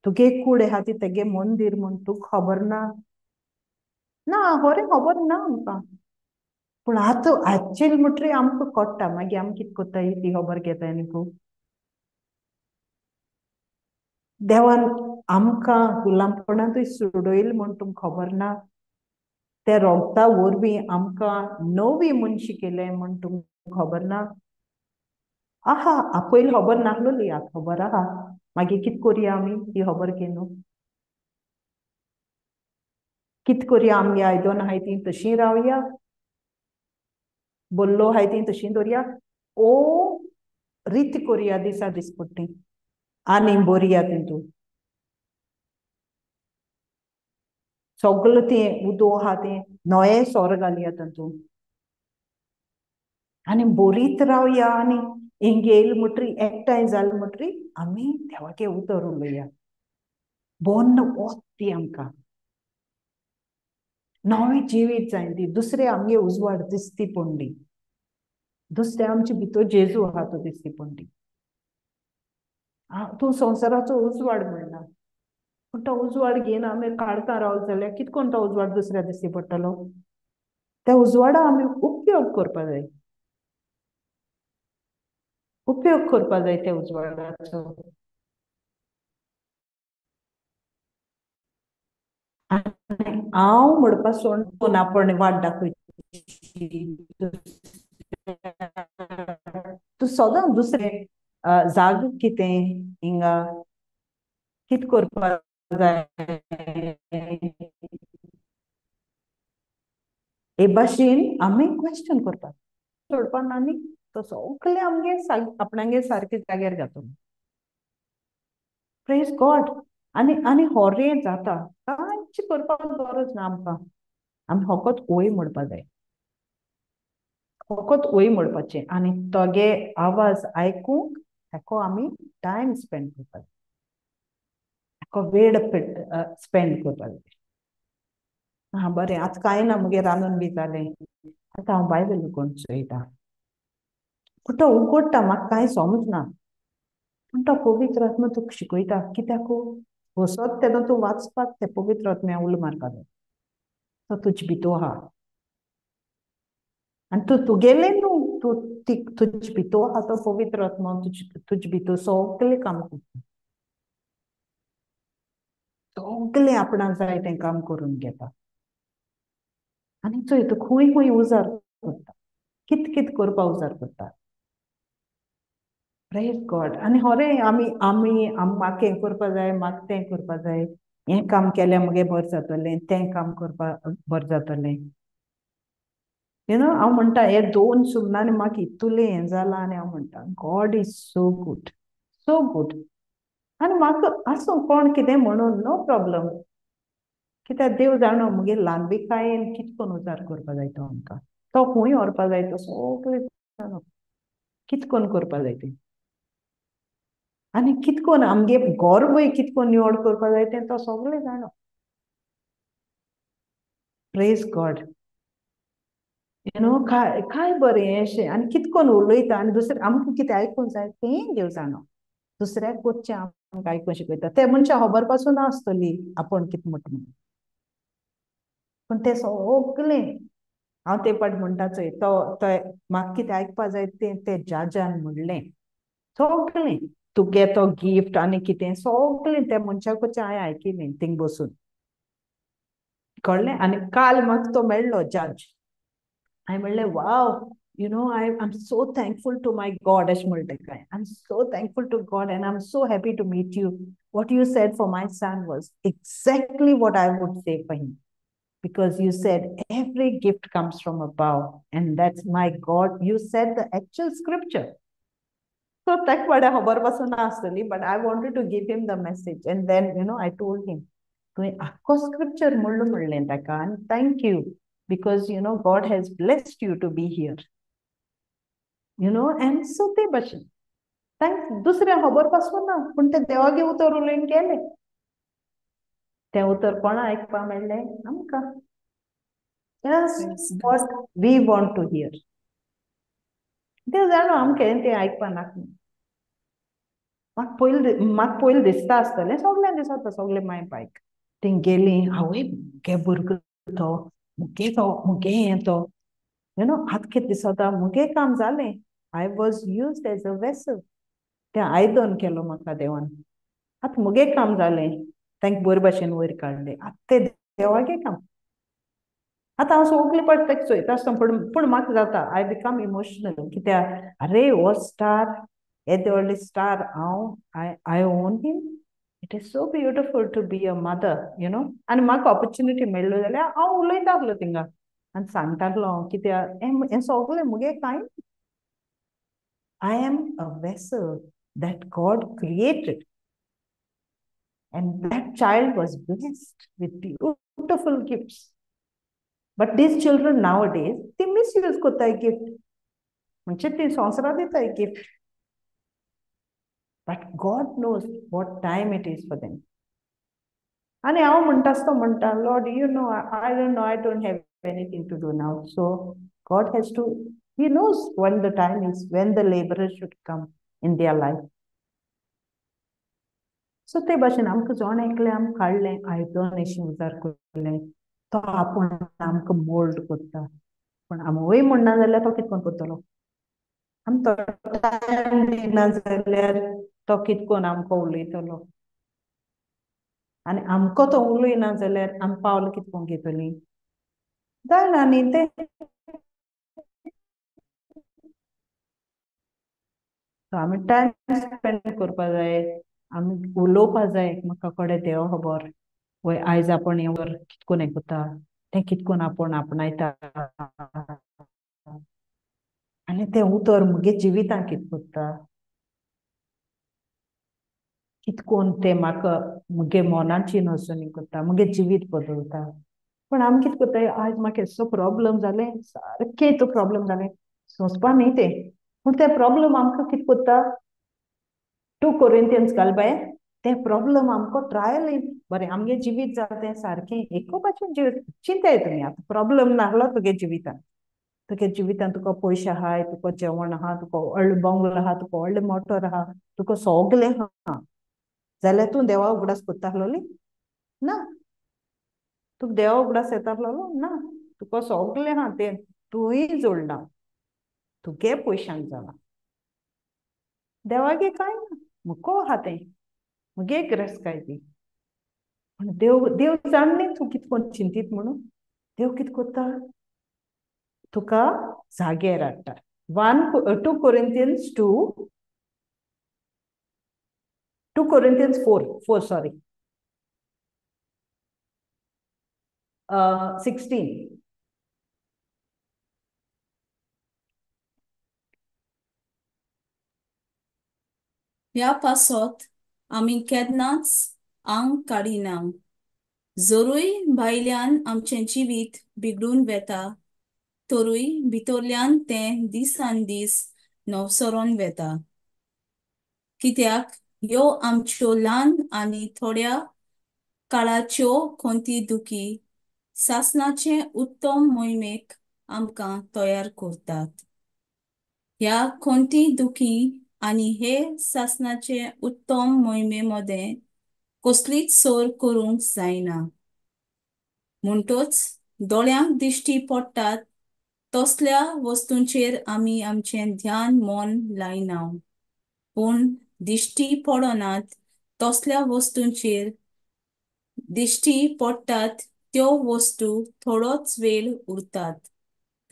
तुगे कूड आहा ती तेगे मंदीर म्हूण तुका खबर ना. ना खरें खबर ना आमकां, पूण आतां आजचेर म्हणटरी आमकां कळटा. मागीर आमी कितें करताय, ती खबर घेताय न्ही. देवान आमकां गुलामपणांतूय सोडयलें म्हूण तुमकां खबर ना, ते रोगता वरवीं आमकां नवी मनशी केलें म्हूण तुमकां खबर ना. आहा पयलीं खबर नासलोली, आतां खबर आहा. मागीर कितें करुया आमी ती खबर घेवन? कितें करुया आमगे आयदनां आहाय तीं तशीं रावया, बोल्लो आहाय तीं तशीं दवरया, ओ रीत करुया दिसा दिसपट्टी आनी बरया तितून सगळें तें उदो आहा तें नवें सोर घालया तातूंत आनी बरीत रावया. आनी हिंग येयली म्हणटरी एकठांय जालें म्हणटरी आमी देवागे उतर उलया, बन्न वत ती आमकां. नवें जिवीत जायन दी, दुसरे आमगे उजवाड दिसती पडली, दुसरे आमचे भितर जेजू आहा तो दिसती पडली. तूं संवसाराचो उजवाड म्हणना, पूण तो उजवाड घेवन आमी काळखां रावत जाल्यार कितें कोण तो उजवाड दुसऱ्या दिसती पडटलो? त्या उजवाडा आमी उपयोग करपा जाय, उपयोग करपा जाय त्या उजवाडाचो. हांव म्हणपा सोडून आपण वाट दाखयची, तूं सदां दुसरे जाग कितें हिंगा कितें करपा जाय हे भाशेन आमी क्वेश्चन करपाक सोडपा ना न्ही. तो सगळे आमगे आपणागे सारके जाग्यार घातलो. Praise God. आनी आनी होरें जाता, कांयच करपाक गरज ना आमकां. आमी फकत वय म्हणपा जाय, फकत वय म्हणपाचें आनी तोगे आवाज आयकूंक ताका आमी टायम स्पेंड करपाक जाय, ताका वेळ स्पेंड करपाक जाय. हां बरें, आतां कांय ना मुगे रांदून बी जालें, आतां हांव बायबल कोण चोयता, पूण तो उगडटा म्हाका कांय समजना, पूण तो पवित्र आत्मा तुका शिकयता. कित्याक बसत तेन्ना तूं वाचपाक ते पवित्र आत्म्या उलो मारपा जाय, तो तुजे भितर आहा आनी तूं तुगेलें न्हू, तूं तुजे भितर आहा तो पवित्र आत्मा तुजे भितर सगळें काम करता, सगळें आपणाक जाय तें काम करून घेता. आनी चोय तूं खंय खंय उजार करता, कित कित करपा उजार करता. Praise God. आनी होरें आमी आमी म्हाका हें करपा जाय, म्हाका तें करपा जाय, हें काम केल्यार मुगे बरें जातलें, तें काम करपा बरें जातलें. You know, हांव म्हणटा हे दोन सुमनांनी म्हाका इतलें हें जालां आनी हांव म्हणटा God is so good, so good. आनी म्हाका आसूं कोण कितें म्हणून नो प्रॉब्लम, कित्याक देव जाणो मुगे ल्हानविकायेन कितें करून उजार करपा जाय तो आमकां, तो खंय व्हरपा जाय तो सगळें जाणो कितें करून करपा जाय तें, आनी कितें करून आमगे गर्वय कितें करून निवड करपा जाय तें तो सगळें जाणो. Praise God. You know, काय काय बरें अशें आनी कितें करून उलयता आनी दुसरें आमकां कितें आयकूंक जाय तें देव जाणो, दुसऱ्याक वचचें आमकां आयकूंक शिकयता. ते मनशां खबर पासून आसतली आपूण कितें म्हणटा म्हणून, पूण तें सगळें हांव ते पाट म्हणटा चोय तो म्हाका कितें आयकपा जाय तें ते जाजान म्हणलें सगळें, तुगे तो गिफ्ट आनी कितें सगळें त्या मनशाकूच हांवें आयकिलें थिंग बसून, कळ्ळें. आनी काल म्हाका तो मेळ्ळो जज, हांवें म्हणलें wow, you know, I am so thankful to my God, अशें म्हणलें ताका. I am so thankful to God and I am so happy to meet you. What you said for my son was exactly what I would say for him, because you said every gift comes from above and that's my God. You said the actual scripture. So ताका वाड्या खबर पासून आसतली, but I wanted to give him the message. And then, you know, I told him, तुवें आख्खो scripture म्हणलो म्हणलें ताका, आनी thank you, because, you know, God has blessed you to be here. You know, and so ते भशेन तांकां दुसऱ्या खबर पासून ना, पूण ते देवागे उतर उलोवन गेले. तें उतर कोणा आयकपा मेळ्ळें आमकां. Just what we want to hear. देव जाणो आमकां तें आयकपा नाका. म्हाका पयलीं दिसता आसतलें, सगळ्यांक दिसता, सगळे माय बायक थंय गेलीं, आवय मुगे भुरगो तो, मुगे तो, मुगे हें तो, you know, आतां कितें दिसता मुगे काम जालें. I was used as a vessel. तें आयदन केलो म्हाका देवान, आतां मुगे काम जालें, तांकां बरे भाशेन वयर काडलें, आतां तें देवागे काम. आतां हांव सगळे पाट ताका चोयता आसतना पूण पूण म्हाका जाता, I become emotional. कित्याक अरे हो स्टार, येदे व्हडले स्टार हांव, I own him. It is so beautiful to be a mother, you know. आनी म्हाका ऑपॉर्च्युनिटी मेळ्ळो जाल्यार हांव उलयता आसलो थिंगा आनी सांगतालो हांव, कित्याक हें सगळें मुगे कांय. I am a vessel that God created. And that child was blessed with beautiful gifts. But these children nowadays, they misuse करताय gift. म्हणजे ते संवसारात दिताय gift. But God knows what time it is for them. आनी हांव म्हणटा आसतो म्हणटा, Lord, you know, I don't know, I don't have anything to do now. So God has to, he knows when the time is, when the labourer should come in their life. So ते भाशेन आमकां जण एकलें आमकां काडलें, आयदन अशें उजार करलें, तो आपूण आमकां मोल्ड करता. पूण आमवय म्हणना जाल्यार तो कितकोन करतलो? आमी तो टायम दिना जाल्यार तो कितकोन आमकां उलयतलो? आनी आमकां तो उलयना जाल्यार आमी पावल कितकोन घेतली? जायना न्ही तें. आमी टायम स्पेंड करपा जाय, आमी उलोवपा जाय एकमेका कडेन देवा खबर. वय आयज आपूण हें वर कितकोन हें करता, तें कितकोन आपूण आपणायता, आनी तें उतर मुगे जिवितांत कितें करता, कितकोन तें म्हाका मुगे मनाची नसणी करता, मुगे जिवीत बदलता. पण आमी कितें करताय, आयज म्हाका येसो प्रॉब्लम जालें, सारकें तो प्रॉब्लम जालें, सोंसपा न्ही तें. पूण तें प्रॉब्लम आमकां कितें करता, 2 Corinthians घाल बाय, तें प्रॉब्लम आमकां ट्रायल. बरें, आमगे जिवीत जाता तें सारकें एको भाशेन जिवीत चिंताय तुमी. आतां प्रॉब्लम नासलो तुगे जिवितान, तुगे जिवितान तुका पयशे आहाय, तुका जेवण आहा, तुका व्हडलो बंगलो आहा, तुका व्हडलें मोटर आहा, तुका सगलें आहा, जाल्यार तूं देवा उगडास करता आसलोली ना? तुका देवा उगडास येता आसलोलो ना? तुका सगलें आहा तें तुंय जोडलां, तुगे पयशांक जालां, देवागे कांय ना, मुको आहा तें, मुगे गिरेस्तकाय ती. पूण देव देव जाण न्ही तूं कितकोन चिंतीत म्हणून. देव कितें करता, तुका जाग्यार हाडटा. 2 Corinthians 2, 2 Corinthians 4 sorry 16. ह्या पासत आमी केन्नाच आंग काडिना. जरूय भायल्यान आमचें जिवीत बिगडून वेता, तरूय भितरल्यान तें दिसान दीस नवसरोन वेता. कित्याक ह्यो आमच्यो ल्हान आनी थोड्या काळाच्यो खंती दुखी सासणाचे उत्तम मोहिमेक आमकां तयार करतात. ह्या खंती दुखी आनी हे सासणाचे उत्तम मोहिमे मदें कसलीच सोर करूंक जायना. म्हणटच दोळ्यांक दिश्टी पडटात तसल्या वस्तूंचेर आमी आमचें ध्यान मन लायना, पूण दिश्टी पडनात तसल्या वस्तूंचेर दिश्टी पडटात त्यो वस्तू थोडोच वेळ उरतात,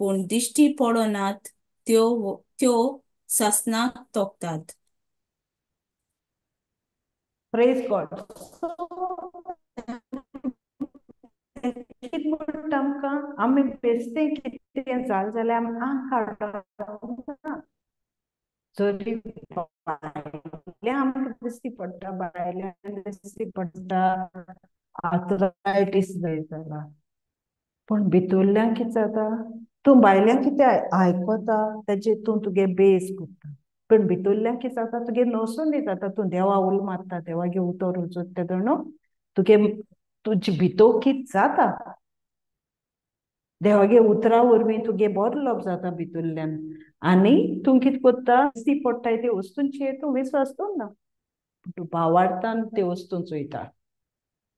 पूण दिश्टी पडनात त्यो त्यो सासणाक तोखतात. Praise God. कितें म्हणटा आमकां, आमी बेश्टें कितें जालें जाल्यार आमी आंग काडप ना. जरी भायल्यान आमकां दिश्टी पडटा, भायल्यान दिश्टी पडटा आर्थरायटीस जायत जाला, पूण भितरल्यान कितें जाता, तूं भायल्यान कितें आयकता तेजेर तूं तुगे बेस करता, पूण भितरल्यान कितें जाता, तुगे नसोनी जाता. तूं देवा उल मारता, देवागे उतर उजोता तेन्ना तुगे तुजे भितर कितें जाता, देवागे उतरा वरवीं तुगे बदलप जाता भितरल्यान. आनी तूं कितें करता, दिश्टी पडटाय ते वस्तूंचेर तूं विस्वास दवरना, तूं भावार्थान ते वस्तू चोयता,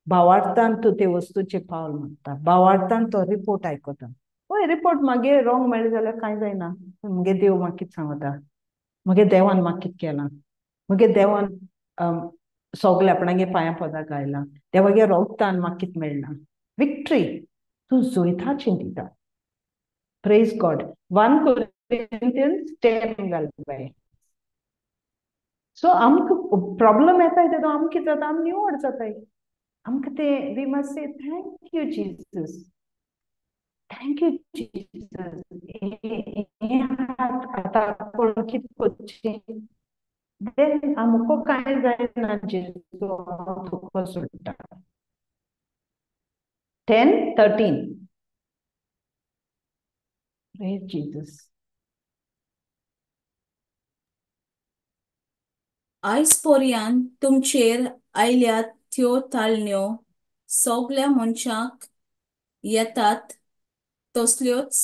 भावार्थान तूं ते वस्तूचेर पावल मारता, भावार्थान तो रिपोर्ट आयकता. हय, रिपोर्ट मागीर रोंग मेळ्ळें जाल्यार कांय जायना, मुगे देव म्हाका कितें सांगता, मुगे देवान म्हाका कितें केलां, मुगे देवान सगळें आपणागे पांयां पदाक आयलां, देवागे रोगतान म्हाका कितें मेळ्ळां, विक्ट्री तूं जोयता चिंतिता. Praise God. 1 Corinthians 10 घाल बाय. सो आमकां प्रॉब्लम येताय तेदो आमकां कितें जाता, आमी निवड जाताय, आमकां तें we must say thank you Jesus, thank you Jesus. हें आतां आपूण कितें करचें, देन आमकां कांय जायना, जेजू हांव तुका सोडटा. 10:13. Praise Jesus. आयज पर्यंत तुमचेर आयल्यात त्यो ताळण्यो सगल्या मनशांक येतात तसल्योच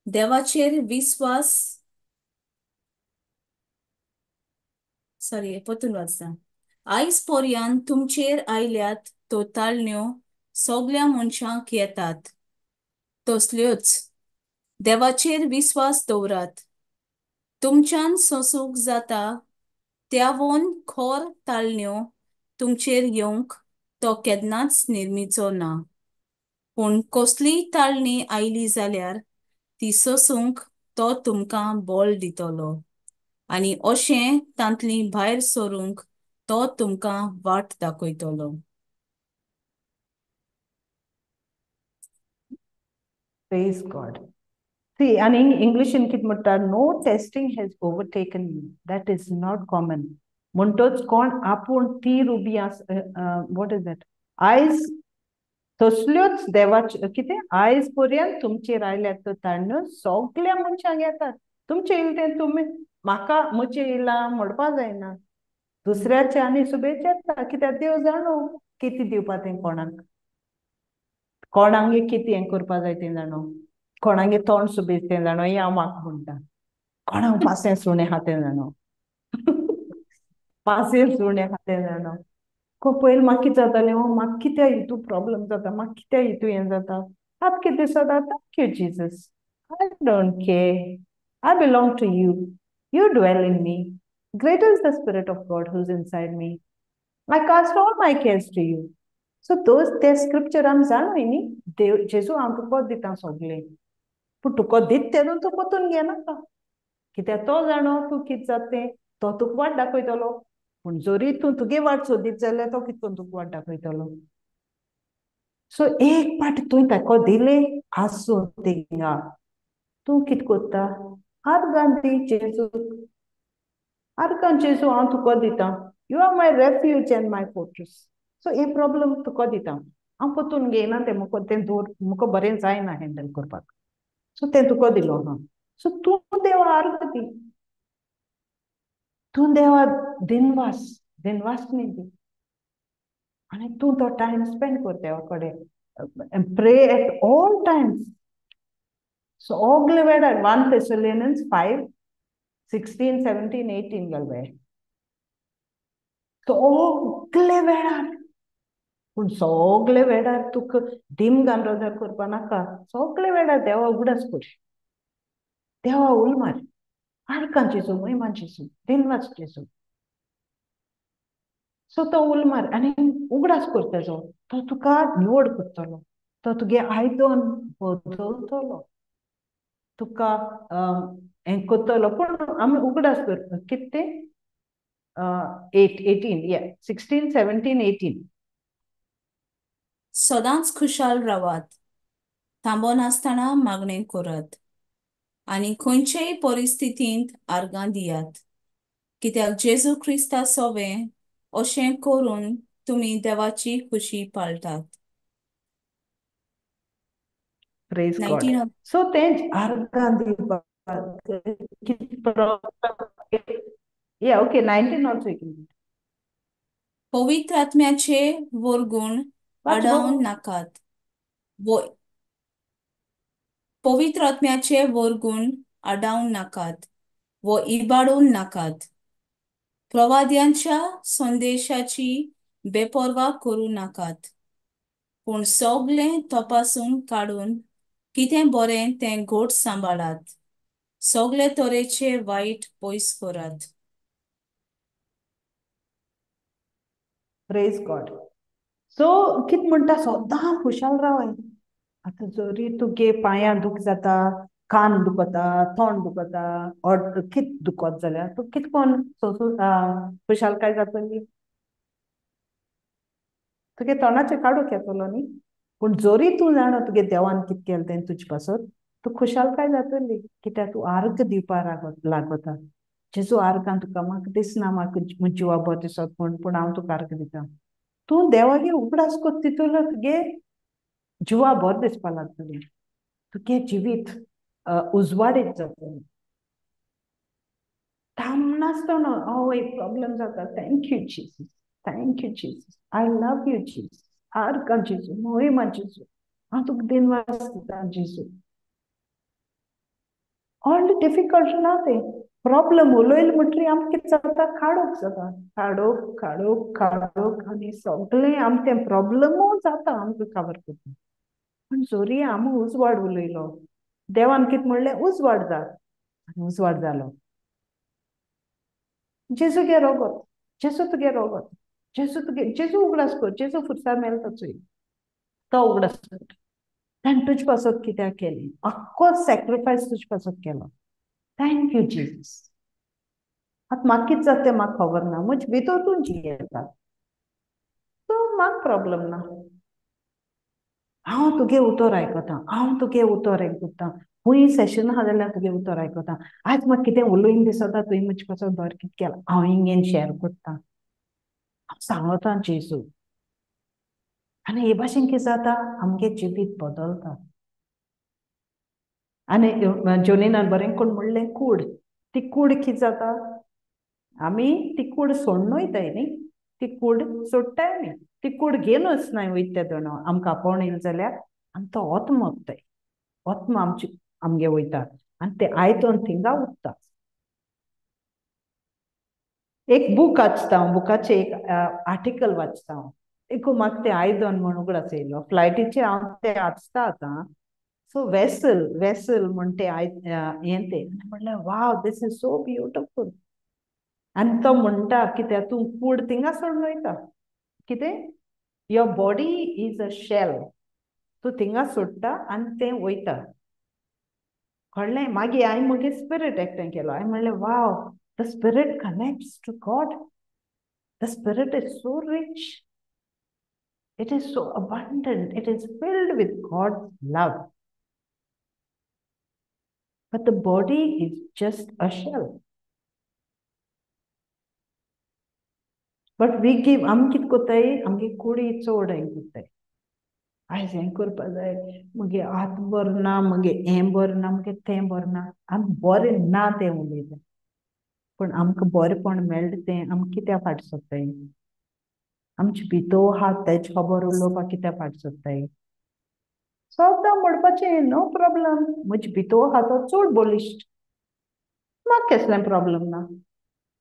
देवाचेर विस्वास सॉरी परतून वाचता. आयज पर्यंत तुमचेर आयल्यात त्यो ताळण्यो सगल्या मनशांक येतात तसल्योच देवाचेर विस्वास दवरात. तुमच्यान सोंसूंक जाता त्यावून खर ताळण्यो तुमचेर येवंक तो केन्नाच निर्मिचो ना. पूण कसलीय ताळणी आयली जाल्यार ती सोंसूंक तो तुमकां बळ दितलो आनी अशें तांतली भायर सरूंक तो तुमकां वाट दाखयतलो. Praise God. See, and in English in कितें म्हणटा, no testing has overtaken you. That is not common. म्हणटोच कोण आपूण ती रुबी आस, what is that, आयज तसल्योच देवाचे कितें आयज पर्यंत तुमचेर आयल्यात त्यो ताळण्यो सगल्या मनशांक येतात. तुमचें येयलें तें तुमी म्हाका म्हजें येयलां म्हणपा जायना, दुसऱ्याचे आनी सुबेचे येता. कित्याक देव जाणो कितें दिवपा तें कोणाक, कोणागे कितें हें करपा जाय तें जाणो, कोणागे तोंड सुबेज तें जाणो, हें हांव म्हाका म्हणटा. कोणाक पासें सुणें आहा तें जाणो, पासें सुणें आहा तें जाणो. पयलीं म्हाका कितें जातालें, म्हाका कित्याक हितू प्रॉब्लम जाता, म्हाका कित्याक हितू हें जाता. आतां कितें दिसता, thank you Jesus, I don't care, I belong to you, you dwell in me, greater is the spirit of God who is inside me, I cast all my cares to you. So those ते scripture आमी जाणूय न्ही, देव जेजू हांव तुका दिता सगळें, पूण तुका दित तेन्ना तूं परतून घेनाका, कित्याक तो जाणो तूं कितें जाता तें, तो तुका वाट दाखयतलो. पूण जरी तूं तुगे वाट सोदीत जाल्यार तो कितें तुका वाट दाखयतलो. सो एक पाट तुवें ताका दिलें आसूं थिंगा, तूं कितें करता, आर्गां दी जेजूक, आर्गां जेजू हांव तुका दिता, you are my refuge and my fortress. So हे प्रॉब्लम तुका दिता, हांव परतून घेयना तें, म्हाका तें दवर, म्हाका बरें जायना हँडल करपाक, सो तें तुका दिलो हांव. सो तूं देवा आर्ग दी, तूं देवा दिनवास, दिनवास न्ही दी, आनी तूं तो टायम स्पेंड कर देवा कडेन, प्रे एट ऑल टायम्स. सगळे वेळार 1 Thessalonians 5, 16, 17, 18 घाल सगळे वेळार. पूण सगळे वेळार तुका दिमगान रोजार करपा नाका, सगळे वेळार देवा उगडास कर, देवा उलमार, आर्गां जेजू, महिमा जेजू, दिनवास जेजू. सो तो उलमार आनी उगडास कर तेजो, तो तुका निवड करतलो, तो तुगे आयदन बदलतलो, तुका हें करतलो. पूण आमी उगडास कर कितें तें 8, 18, 16, 17, 18. सदांच खुशाल रावात, थांबनासतना मागणें करात आनी खंयचेय परिस्थितींत आर्गां दियात, कित्याक जेजू क्रिस्ता सोवें अशें करून तुमी देवाची खुशी पाळटात. Praise God. सो तें आर्गां दिवपाक Yeah, okay, 19 also you can read. पवित्र आत्म्याचे वर्गुण आडावन नाकात, पवित्र आत्म्याचे वर्गुण आडावन नाकात वो इबाडून नाकात, प्रवाद्यांच्या संदेशाची बेपर्वा करूं नाकात, पूण सगळें तपासून काडून कितें बरें तें घट सांबाळात, सगळे तरेचे वायट पयस करात. Praise God. सो कितें म्हणटा, सदां खुशाल रावाय. आतां जरी तुगे पांयां दूख जाता, कान दुखता, तोंड दुखता, ऑर कित दुखत जाल्यार तूं कितें करून सोंसूं खुशालकाय जातली, तुगे तोंडाचेर काडूंक येतलो न्ही. पूण जरी तूं जाणा तुगे देवान कितें केलें तें तुजे पासत, तूं खुशालकाय जातली, कित्याक तूं आर्ग दिवपाक लागता. जेजू आर्गां तुका, म्हाका दिसना म्हाका जिवा बरें दिसत म्हूण, पूण हांव तुका आर्ग दिता. तूं देवागे उगडास करता तितून तुगे जिवा बरें दिसपा लागतलें, तुगे जिवीत उजवाडीत जातलें. थांबनासतना हय प्रॉब्लम जाता, thank you Jesus, thank you Jesus, I love you Jesus, आर्गां जेजू, मोहिमा जेजू, हांव तुका दिनवास दिता जेजू. व्हडलें डिफिकल्ट ना तें. प्रॉब्लम उलयलें म्हणटरी आमकां कितें जाता, काडूंक जाता, काडूंक काडूंक काडूंक आनी सगळें आमकां तें प्रॉब्लमूय जाता आमकां कवर करपाक. पूण जोरी आमी उजवाड उलयलो, देवान कितें म्हणलें, उजवाड जा, आनी उजवाड जालो. जेजू गे रोगत, जेजू तुगे रोगत, जेजू तुगे, जेजू उगडास कर, जेजू फुरसार मेल तो तो उगडास कर. ताणें तुजे पासत कित्याक केलें, आख्खो सॅक्रिफायस तुजे पासत केलो. Thank you Jesus. आतां म्हाका कितें जाता तें म्हाका खबर ना, म्हजे भितर तूं जियेता, सो म्हाका प्रॉब्लम ना. हांव तुगे उतर आयकतां, हांव तुगे उतर आयकतां, खूंय सेशन आहा जाल्यार तुगे उतर आयकतां. आयज म्हाका कितें उलोयन दिसता, तुवें म्हजे पासत बरें कितें केलां, हांव हिंगेन शेअर करतां, हांव सांगता जेजू. आनी हे भाशेन कितें जाता, आमगे जिवीत बदलता. आनी जोनीनान बरें कोण म्हणलें, कूड, ती कूड कितें जाता, आमी ती कूड सोडून वयताय न्ही, ती कूड सोडटाय आमी, ती कूड घेवन वचनाय वयता ते दोणो. आमकां आपोवण येयलें जाल्यार आमी तो आत्म वताय, आत्म आमची आमगे वयता आनी ते आयदन थिंगा उरता. एक बूक वाचता हांव, बुकाचें एक आर्टिकल वाचता हांव, एक म्हाका तें आयदन म्हण उगडास येयलो, फ्लायटीचेर हांव तें वाचता आतां. सो वेसल, वेसल म्हण तें हें तें म्हणलें, wow, this is so beautiful. आनी तो म्हणटा कित्याक तूं कूड थिंगा सोडून वयता, कितें, your body is a shell, तूं थिंगा सोडटा आनी तें वयता. कळ्ळें? मागीर हांवें म्हगे स्पिरीट एकठांय केलो, हांवें म्हणलें, wow, the spirit connects to God, the spirit is so rich, it is so abundant, it is filled with God's love. But the body is just a shell. But we give, आमी कितें कोत्ताय, आमगे कुडी चड हें कोत्ताय, आयज हें करपा जाय, मगे हात बरो ना, मगे हें बरें ना, मगे तें बरें ना, आमी बरें ना तें उलयता, पूण आमकां बरेंपण मेळटा तें आमी कित्याक फाट सोदताय, आमचे भितर आहा तेजे खबर उलोवपाक कित्याक फाट सोदताय. सदां म्हणपाचें नो प्रॉब्लम, म्हजे भितर आहा तो चड बळिश्ट, म्हाका कसलें प्रॉब्लम ना,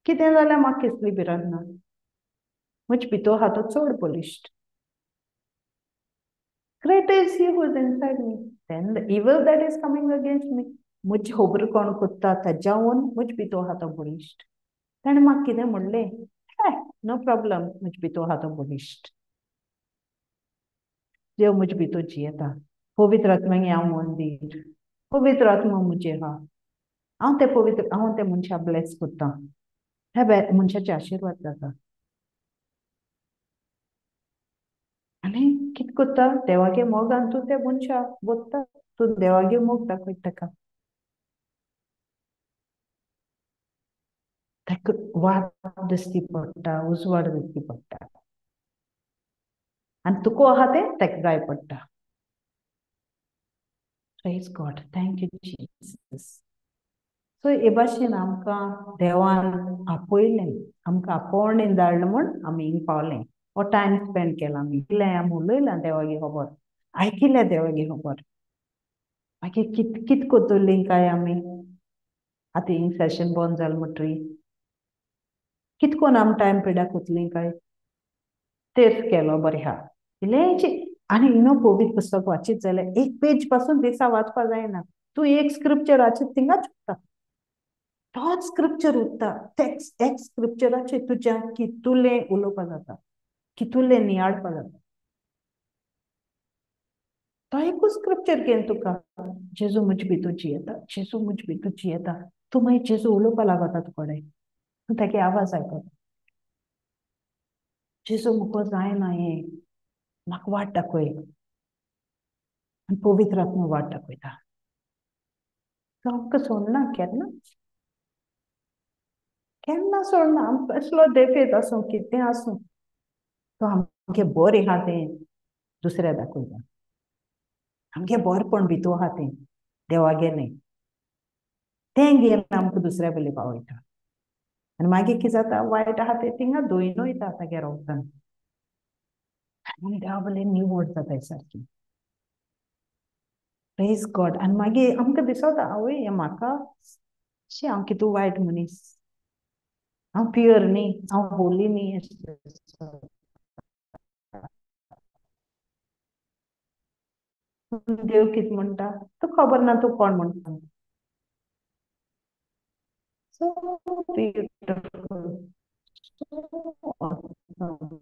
कितें जाल्यार म्हाका कसली भिरांत ना, म्हजे भितर आहा तो चड बळिश्ट. Greater is he who is inside me than the evil that is coming against me. म्हजी खबर कोण कोत्ता ताज्यावन म्हजे भितर आहा तो बळिश्ट. ताणें म्हाका कितें म्हणलें, हे नो प्रॉब्लम, म्हजे भितर आहा तो बळिश्ट, देव म्हजे भितर जियेता, पवित्र आत्म्याक हांव मंदीर, पवित्र आत्मा म्हजे आहा, हांव ते पवित्र, हांव ते मनशाक ब्लेस करतां, हे मनशाचे आशिर्वाद जाता. आनी कितें करता, देवागे मोगान तूं त्या मनशाक वता, तूं देवागे मोग दाखयता ताका, ताका वाट दिसती पडटा, उजवाड दिसती पडटा, आनी तुका आहा तें ताका जाय पडटा. Praise God, thank you Jesus. So हे भाशेन आमकां देवान आपयलें, आमकां आपोवणें धाडलें म्हूण आमी हिंग पावलें. हो टायम स्पेंड केला आमी, इतलें आमी उलयलां देवागे खबर, आयकिल्या देवागे खबर. मागीर कित कित कोत्तली काय आमी आतां हिंग सेशन बंद जालें म्हणटरी कित कोन्न आमी टायम पिड्याक कोतली काय, तेर्स केलो बरें आहा इल्लेंचें. आनी you know पवित्र पुस्तक वाचीत जाल्यार एक पेज पासून दिसा वाचपा जायना, तूं एक स्क्रिप्चर वाचीत थिंगाच उरता, तोच स्क्रिप्चर उरता, तेच एक स्क्रिप्चराचेर तुज्या कितुलें उलोवपा जाता, कितुलें नियाळपा जाता. तो एकूच स्क्रिप्चर घेवन तुका जेजू म्हजे भितर जियेता, जेजू म्हजे भितर जियेता, तूं मागीर जेजू उलोवपा लागता तुकडे, तूं तागे आवाज आयकता, जेजू म्हाका जायना हें, म्हाका वाट दाखय, आनी पवित्र आत्मा वाट दाखयता. सो आमकां सोडना, केन्ना केन्ना सोडना. आमकां कसलो देफेत आसूं कितें आसूं, तो आमगे बरें आहा तें दुसऱ्या दाखयता, आमगे बरेंपण भितर आहा तें देवागेलें, तें घेवन आमकां दुसऱ्या पयलीं पावयता. आनी मागीर कितें जाता, वायट आहा तें थिंगा धुयन वयता तागे रोगतान. आनी देवा बले निवड जाताय सारकी. Praise God. आनी मागीर आमकां दिसता आवय हें म्हाका शी, हांव कितू वायट मनीस, हांव प्युअर न्ही, हांव होली न्ही अशें. देव कितें म्हणटा तुका खबर ना तूं कोण म्हणटा. So beautiful, so awesome.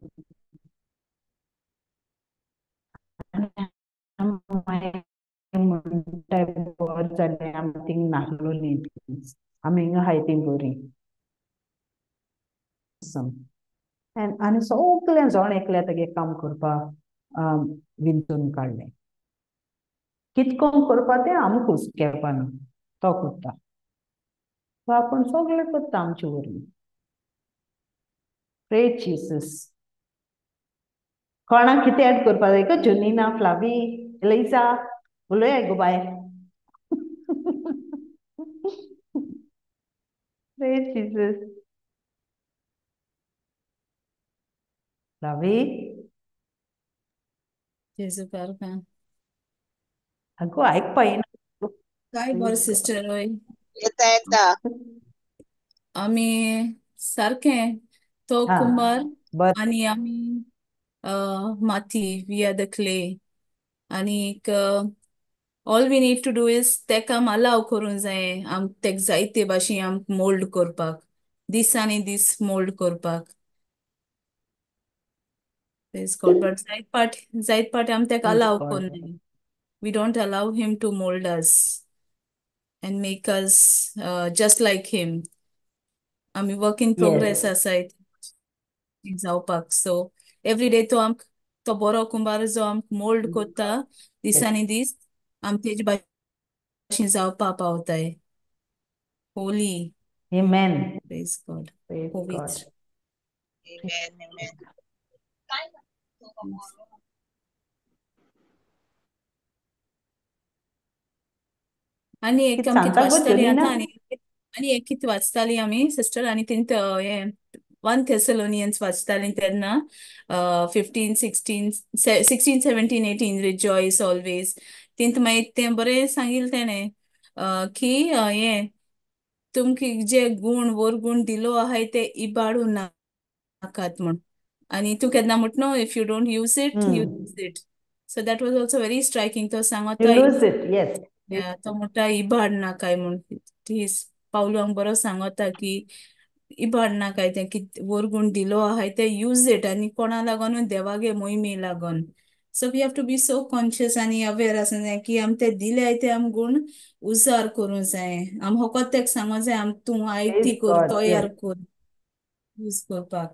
म्हणटा बरें जालें आमी थिंग नासलोली, आमी हिंगा आहाय ती बरी. आनी सगळें जण एकल्या तेगे काम करपाक विंचून काडलें. कितकोन करपा तें आमकां हुस्केपा न्हू, तो करता, तो आपूण सगळें करता आमचे वरवीं. Praise Jesus. कोणाक कितें एड करपा जाय गो? जोनीना, फ्लावी, एलिजा, उलया गो बाय. Praise Jesus. फ्लावी, जेजू कारखान. अगो आयकपा येना. काय बरें सिस्टर. हय येता येता. आमी सारकें तो कुंभार आनी आमी माती, we are the clay. आनीक all we need to do is तेका आम अलाव करूंक जाय, आम तेका जायते भाशेन आमकां मोल्ड करपाक, दीस आनी दीस मोल्ड करपाक. Praise God. But जायत पाट आम तेका अलाव करूं. We don't allow him to mold us and make us just like him. आमी work in progress आसाय जावपाक. सो एवरी डे तो आमकां तो बरो कुंभार जो आमकां मोल्ड करता दिसांनी दीस, आम तेजे भाशेन जावपाक पावताय. Holy. Amen. Praise God. Praise God. Amen. Amen. आनी एक आमी कितें वाचताली आतां, आनी एक कितें वाचताली आमी सिस्टर, आनी तिंत हें 1 Thessalonians वाचताली तेन्ना 15, 16, 16, 17, 18 rejoice always. तिंत मागीर तें बरें सांगिल्लें तेणें की हें तुमकां जे गूण वर गूण दिलो आहाय ते इबाडूं नाकात म्हूण. आनी तूं केन्ना म्हणटा न्हू, if you don't use it, you lose it. So that was also very striking. तो सांगता तो म्हणटा इबाड नाकाय म्हूण. पावलू हांगा बरो सांगता की इबाड नाकाय तें, की वर गूण दिलो आहाय ते यूज it, आनी कोणा लागोन देवागे मोहिमे लागोन. So we have to be so conscious आनी अवेर आसूंक जाय की आम ते दिले ते आम गूण उजार करूंक जाय. आम फकत तेका सांगूंक जाय आम तूं आयती कर, तयार कर यूज करपाक.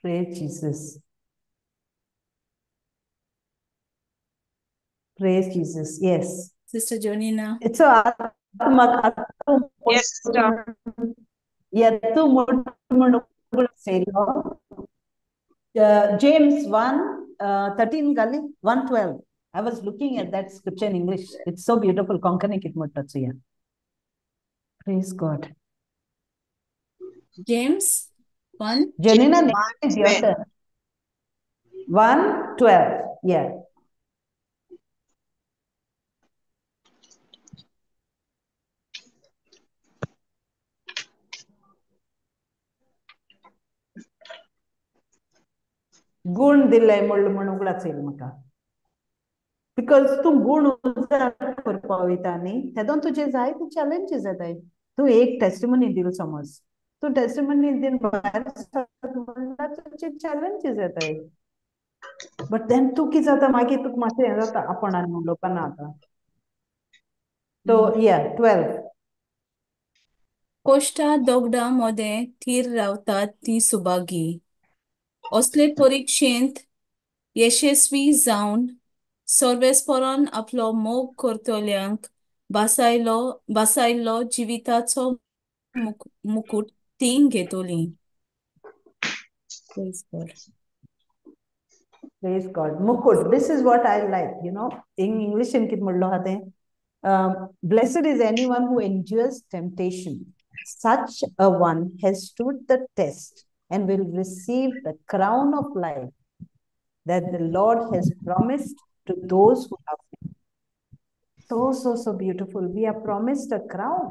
Praise Jesus. Praise Jesus. Yes. Sister Jonina. So, yes, sister. James 1:13 gali 1:12. I was looking at that scripture in English. It's so beautiful. Konkani kitmutta. Praise God. James 1. Janina, is your turn. 1:12. Yeah. गुण दिले म्हणून म्हणून उगडास येयलो म्हाका, because तूं गुण उजार करपा वयता न्ही, तेदोन तुजे जायते चॅलेंजीस येताय. तूं एक टेस्टिमनी दिल समज, तूं टेस्टिमनी दिवन भायर म्हणल्यार तुजे चॅलेंजीस येताय. बट then तूं कितें जाता मागीर तुका मातशें हें जाता, आपूण आनी उलोवपा ना आतां. सो या 12. कोश्टा दोगडा मोदें थीर रावतात ती सुभागी, असले परिक्षेंत यशस्वी जावन सर्वेस्परान आपलो मोग करतल्यांक बासायलो जिविताचो मुकुट ती घेतली. Praise God. Praise God. Mukut. This is what I like, you know. In English in कितें म्हणलो आहा तें, blessed is anyone who endures temptation. Such a one has stood the test and will receive the crown of life that the Lord has promised to those who love him. So, so, so beautiful. We are promised a crown.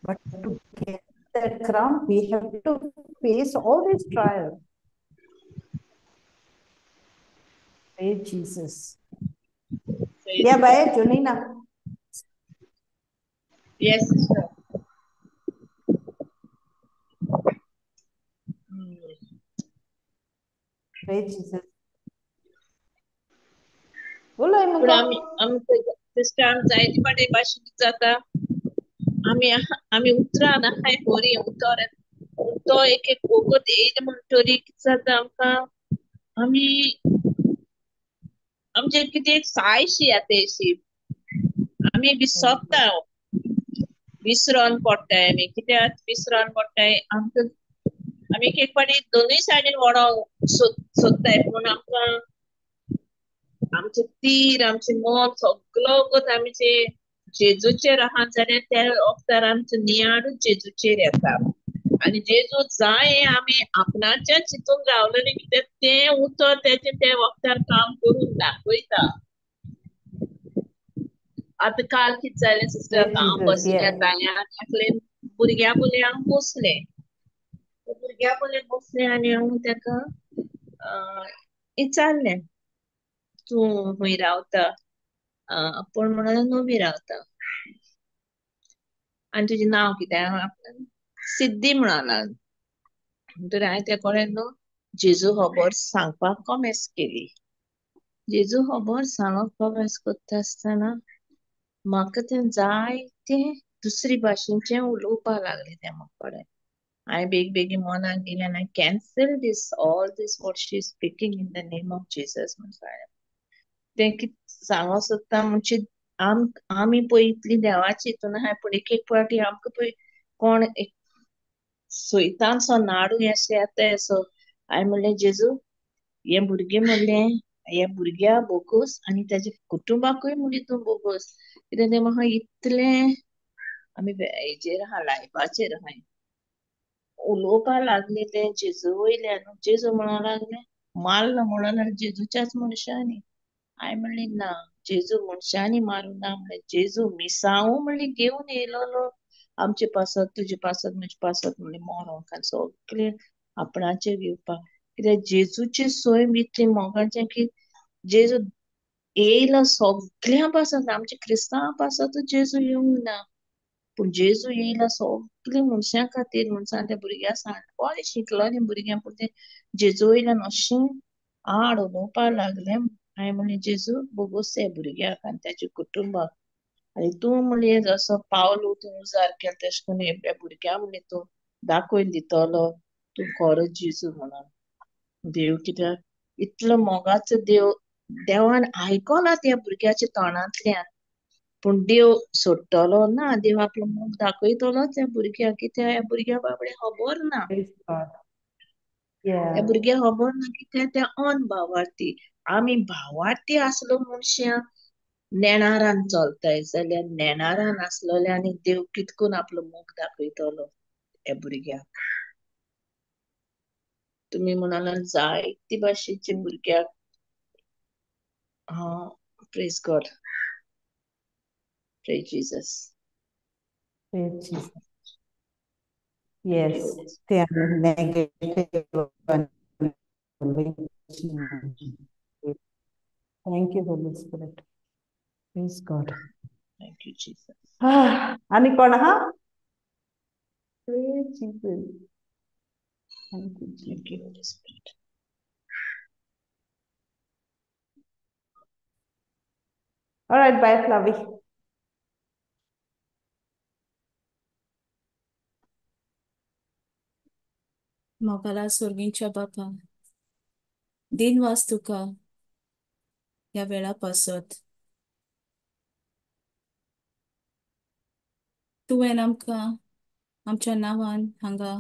But to get that crown, we have to face all these trials. Praise Jesus. Praise Yeah, God. bye, Junina. Yes, sister. Praise Jesus. बोलो पूण इमुका. आमी आमकां sister आमी जायते फावटी भाशेन जाता आमी आमी उतरां नाहाय बरी उतर तो एक एक वगत येयले म्हणटरी कितें जाता आमकां आमी आमचे कितें एक सायशी येता अशी आमी विसरता विसरोन पडटाय आमी कित्याक विसरोन पडटाय आमकां आमी एक एक फावटी दोनूय सायडीन वडोंक सोदताय पूण आमकां आमचे तीर आमचे मन सगलो वगत आमचे जेजूचेर आहा जाल्यार त्या वखदार आमचो नियाळूच जेजूचेर येता आनी जेजू जाय हें आमी आपणाच्या चिंतून रावलेलें कित्याक तें उतर तेचें त्या वखदार काम करून दाखयता. आतां काल कितें जालें सिस्टर, Praise हांव Jesus. बसलें Yeah. तांया एकलें भुरग्या बोले हांव बसलें, भुरग्या बोले बसलें आनी हांव ताका विचारलें तूं खंय रावता, पूण म्हणून नवी रावता आनी तुजें नांव कितें, आपणें सिद्धी म्हणून लागली. म्हणटकीर हांवें ते कडेन न्हू जेजू खबर सांगपाक कॉमेस केली. जेजू खबर सांगप कॉमेस करता आसतना म्हाका तें जायतें दुसरी भाशेचें उलोवपाक लागलें तें म्हाका कडेन. हांवें बेगी बेगीन मनाक गेलें आनी cancel this all this what she is speaking in the name of Jesus म्हणून तें कितें सांगूंक सोदता म्हणजे आमी पळय इतली देवाची हितून आहाय पूण एक एक फावटी आमकां पळय कोण एक सैतानसो नाडू अशें येता असो. हांवें म्हणलें जेजू हें भुरगें म्हणलें ह्या भुरग्या बोगोस आनी ताच्या कुटुंबाकूय म्हणलें तूं बोगोस कित्याक तें म्हाका इतलें आमी हेजेर आहा लायफाचेर आहाय उलोवपाक लागलें तें जेजू वयल्यान. जेजू म्हणूंक लागलें मारलो म्हणून लागलें जेजूच्याच मनशांनी. हांवें म्हणलें ना जेजू मनशांनी मारूं ना म्हणलें जेजू मिसांव म्हणलें घेवन येयलोलो आमचे पासत तुजे पासत म्हजे पासत म्हणलें मरोंक आनी सगळें आपणाचेर घेवपाक. कित्याक जेजूचें सैम इतलें मोगाचें की जेजू येयलो सगळ्यां पासत आमच्या क्रिस्तांवां पासतूच जेजू येवंक ना पूण जेजू येयला सगळीं मनशां खातीर म्हूण सांग त्या भुरग्यांक सांग बरें शिकलोलें भुरग्यांक पूण तें जेजू वयल्यान अशें आड उलोवपाक लागलें. हांवें म्हणलें जेजू बोगोस त्या भुरग्याक आनी ताच्या कुटुंबाक आनी तूं म्हणलें जसो पावलो तूं उजार केलो तशें करून ह्या भुरग्यांक म्हणलें तूं दाखोवन दितलो तूं खरो जेजू म्हणून. देव कित्याक इतलो मोगाचो देव देवान आयकला त्या भुरग्याच्या तोंडांतल्यान पूण देव सोडटलो ना, देव आपलो मोग दाखयतलो त्या भुरग्याक कित्याक ह्या भुरग्या बाबडे खबर ना, Praise God. ह्या Yeah. भुरग्याक खबर ना कित्याक त्या अनभावार्थी. आमी भावार्थी आसलो मनशां नेणारान चलताय जाल्यार नेणारान आसलेले आनी देव कितकून आपलो मोग दाखयतलो ह्या भुरग्याक. तुमी म्हणाला जायते भाशेचे भुरग्याक. Praise God, praise Jesus. Praise Jesus. Thank you, Yes. Holy Spirit. They are negative one. Thank you, Holy Spirit. Praise God. Thank you, Jesus. आनी कोण आहा? Praise Jesus. Thank you, Thank you, Jesus. Holy Spirit. All right, bye, Flavi. मोगाला स्वर्गींच्या बापा, दिनवास तुका ह्या वेळा पासत. तुवें आमकां आमच्या नांवान हांगा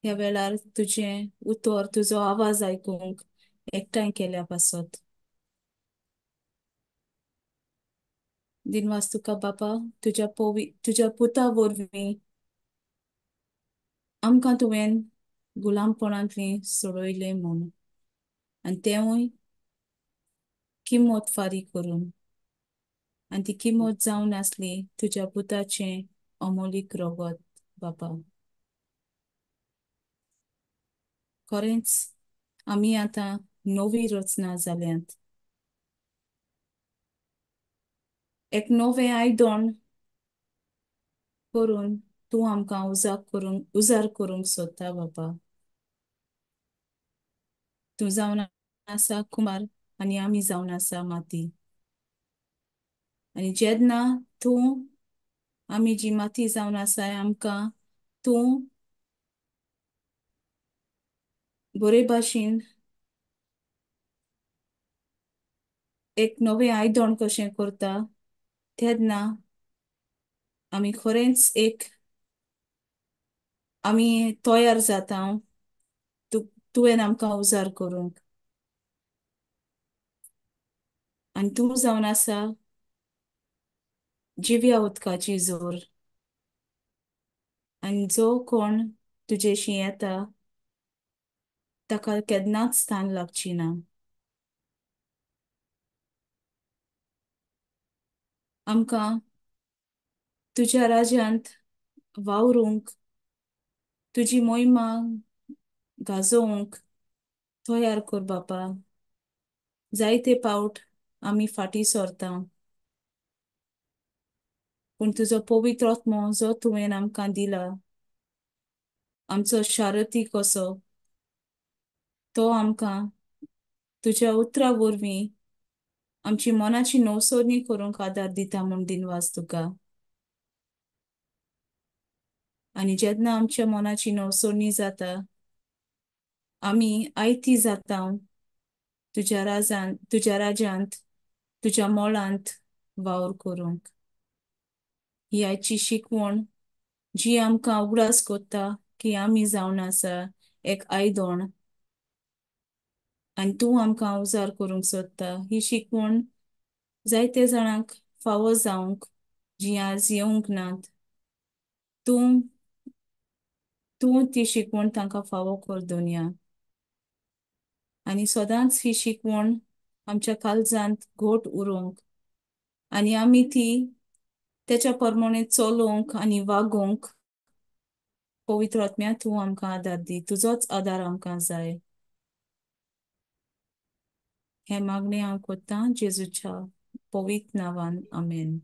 ह्या वेळार तुजें उतर तुजो आवाज आयकूंक एकठांय केल्या पासत. दिनवास तुका बापा तुज्या तुज्या पुता वरवीं आमकां तुवें गुलामपणांतली सोडयले म्हूण, आनी तेंवूय किंमत फारीक करून, आनी ती किंमत जावन आसली तुज्या पुताचें अमोलीक रगत बापा. खरेंच आमी आतां नवी रचना जाल्यात, एक नवें आयदन करून तूं आमकां उजार करूंक सोदता बापा. तूं जावन आसा कुमार आनी आमी जावन आसा माती, आनी जेन्ना तूं आमी जी माती जावन आसा आमकां तूं बरे भाशेन एक नवें आयदन कशें करता तेन्ना आमी खरेंच एक आमी तयार जाता तुवें आमकां उजार करूंक. आनी तूं जावन आसा जिव्या उदकाची जोर, आनी जो कोण तुजेशी येता ताका केन्नाच तान लागची ना. आमकां तुज्या राज्यांत वावरूंक, तुजी मोहिमा गाजोवंक तयार कर बापा. जायते पावट आमी फाटीं सरता, पूण तुजो पवित्र आत्मो जो तुवें आमकां दिला आमचो शारती कसो तो आमकां तुज्या उतरा वरवीं आमची मनाची नवसरणी करूंक आदार दिता म्हूण दिनवास तुका. आनी जेन्ना आमच्या मनाची नवसरणी जाता आमी आयती जाता तुज्या राजान, तुज्या राज्यांत, तुज्या मोळांत वावर करूंक. ही आयची शिकवण जी आमकां उगडास करता की आमी जावन आसा एक आयदण आनी तूं आमकां उजार करूंक सोदता, ही शिकवण जायते जाणांक फावो जावंक जी आज येवंक नात, तूं तूं ती शिकवण तांकां फावो कर दोनया. आनी सदांच ही शिकवण आमच्या काळजांत घट उरोवंक आनी आमी ती तेच्या प्रमाणे चलोवंक आनी वागोवंक पवित्र आत्म्या तूं आमकां आदार दी, तुजोच आदार आमकां जाय. हें मागणें हांव करतां जेजूच्या पवित्र नांवान, आमेन.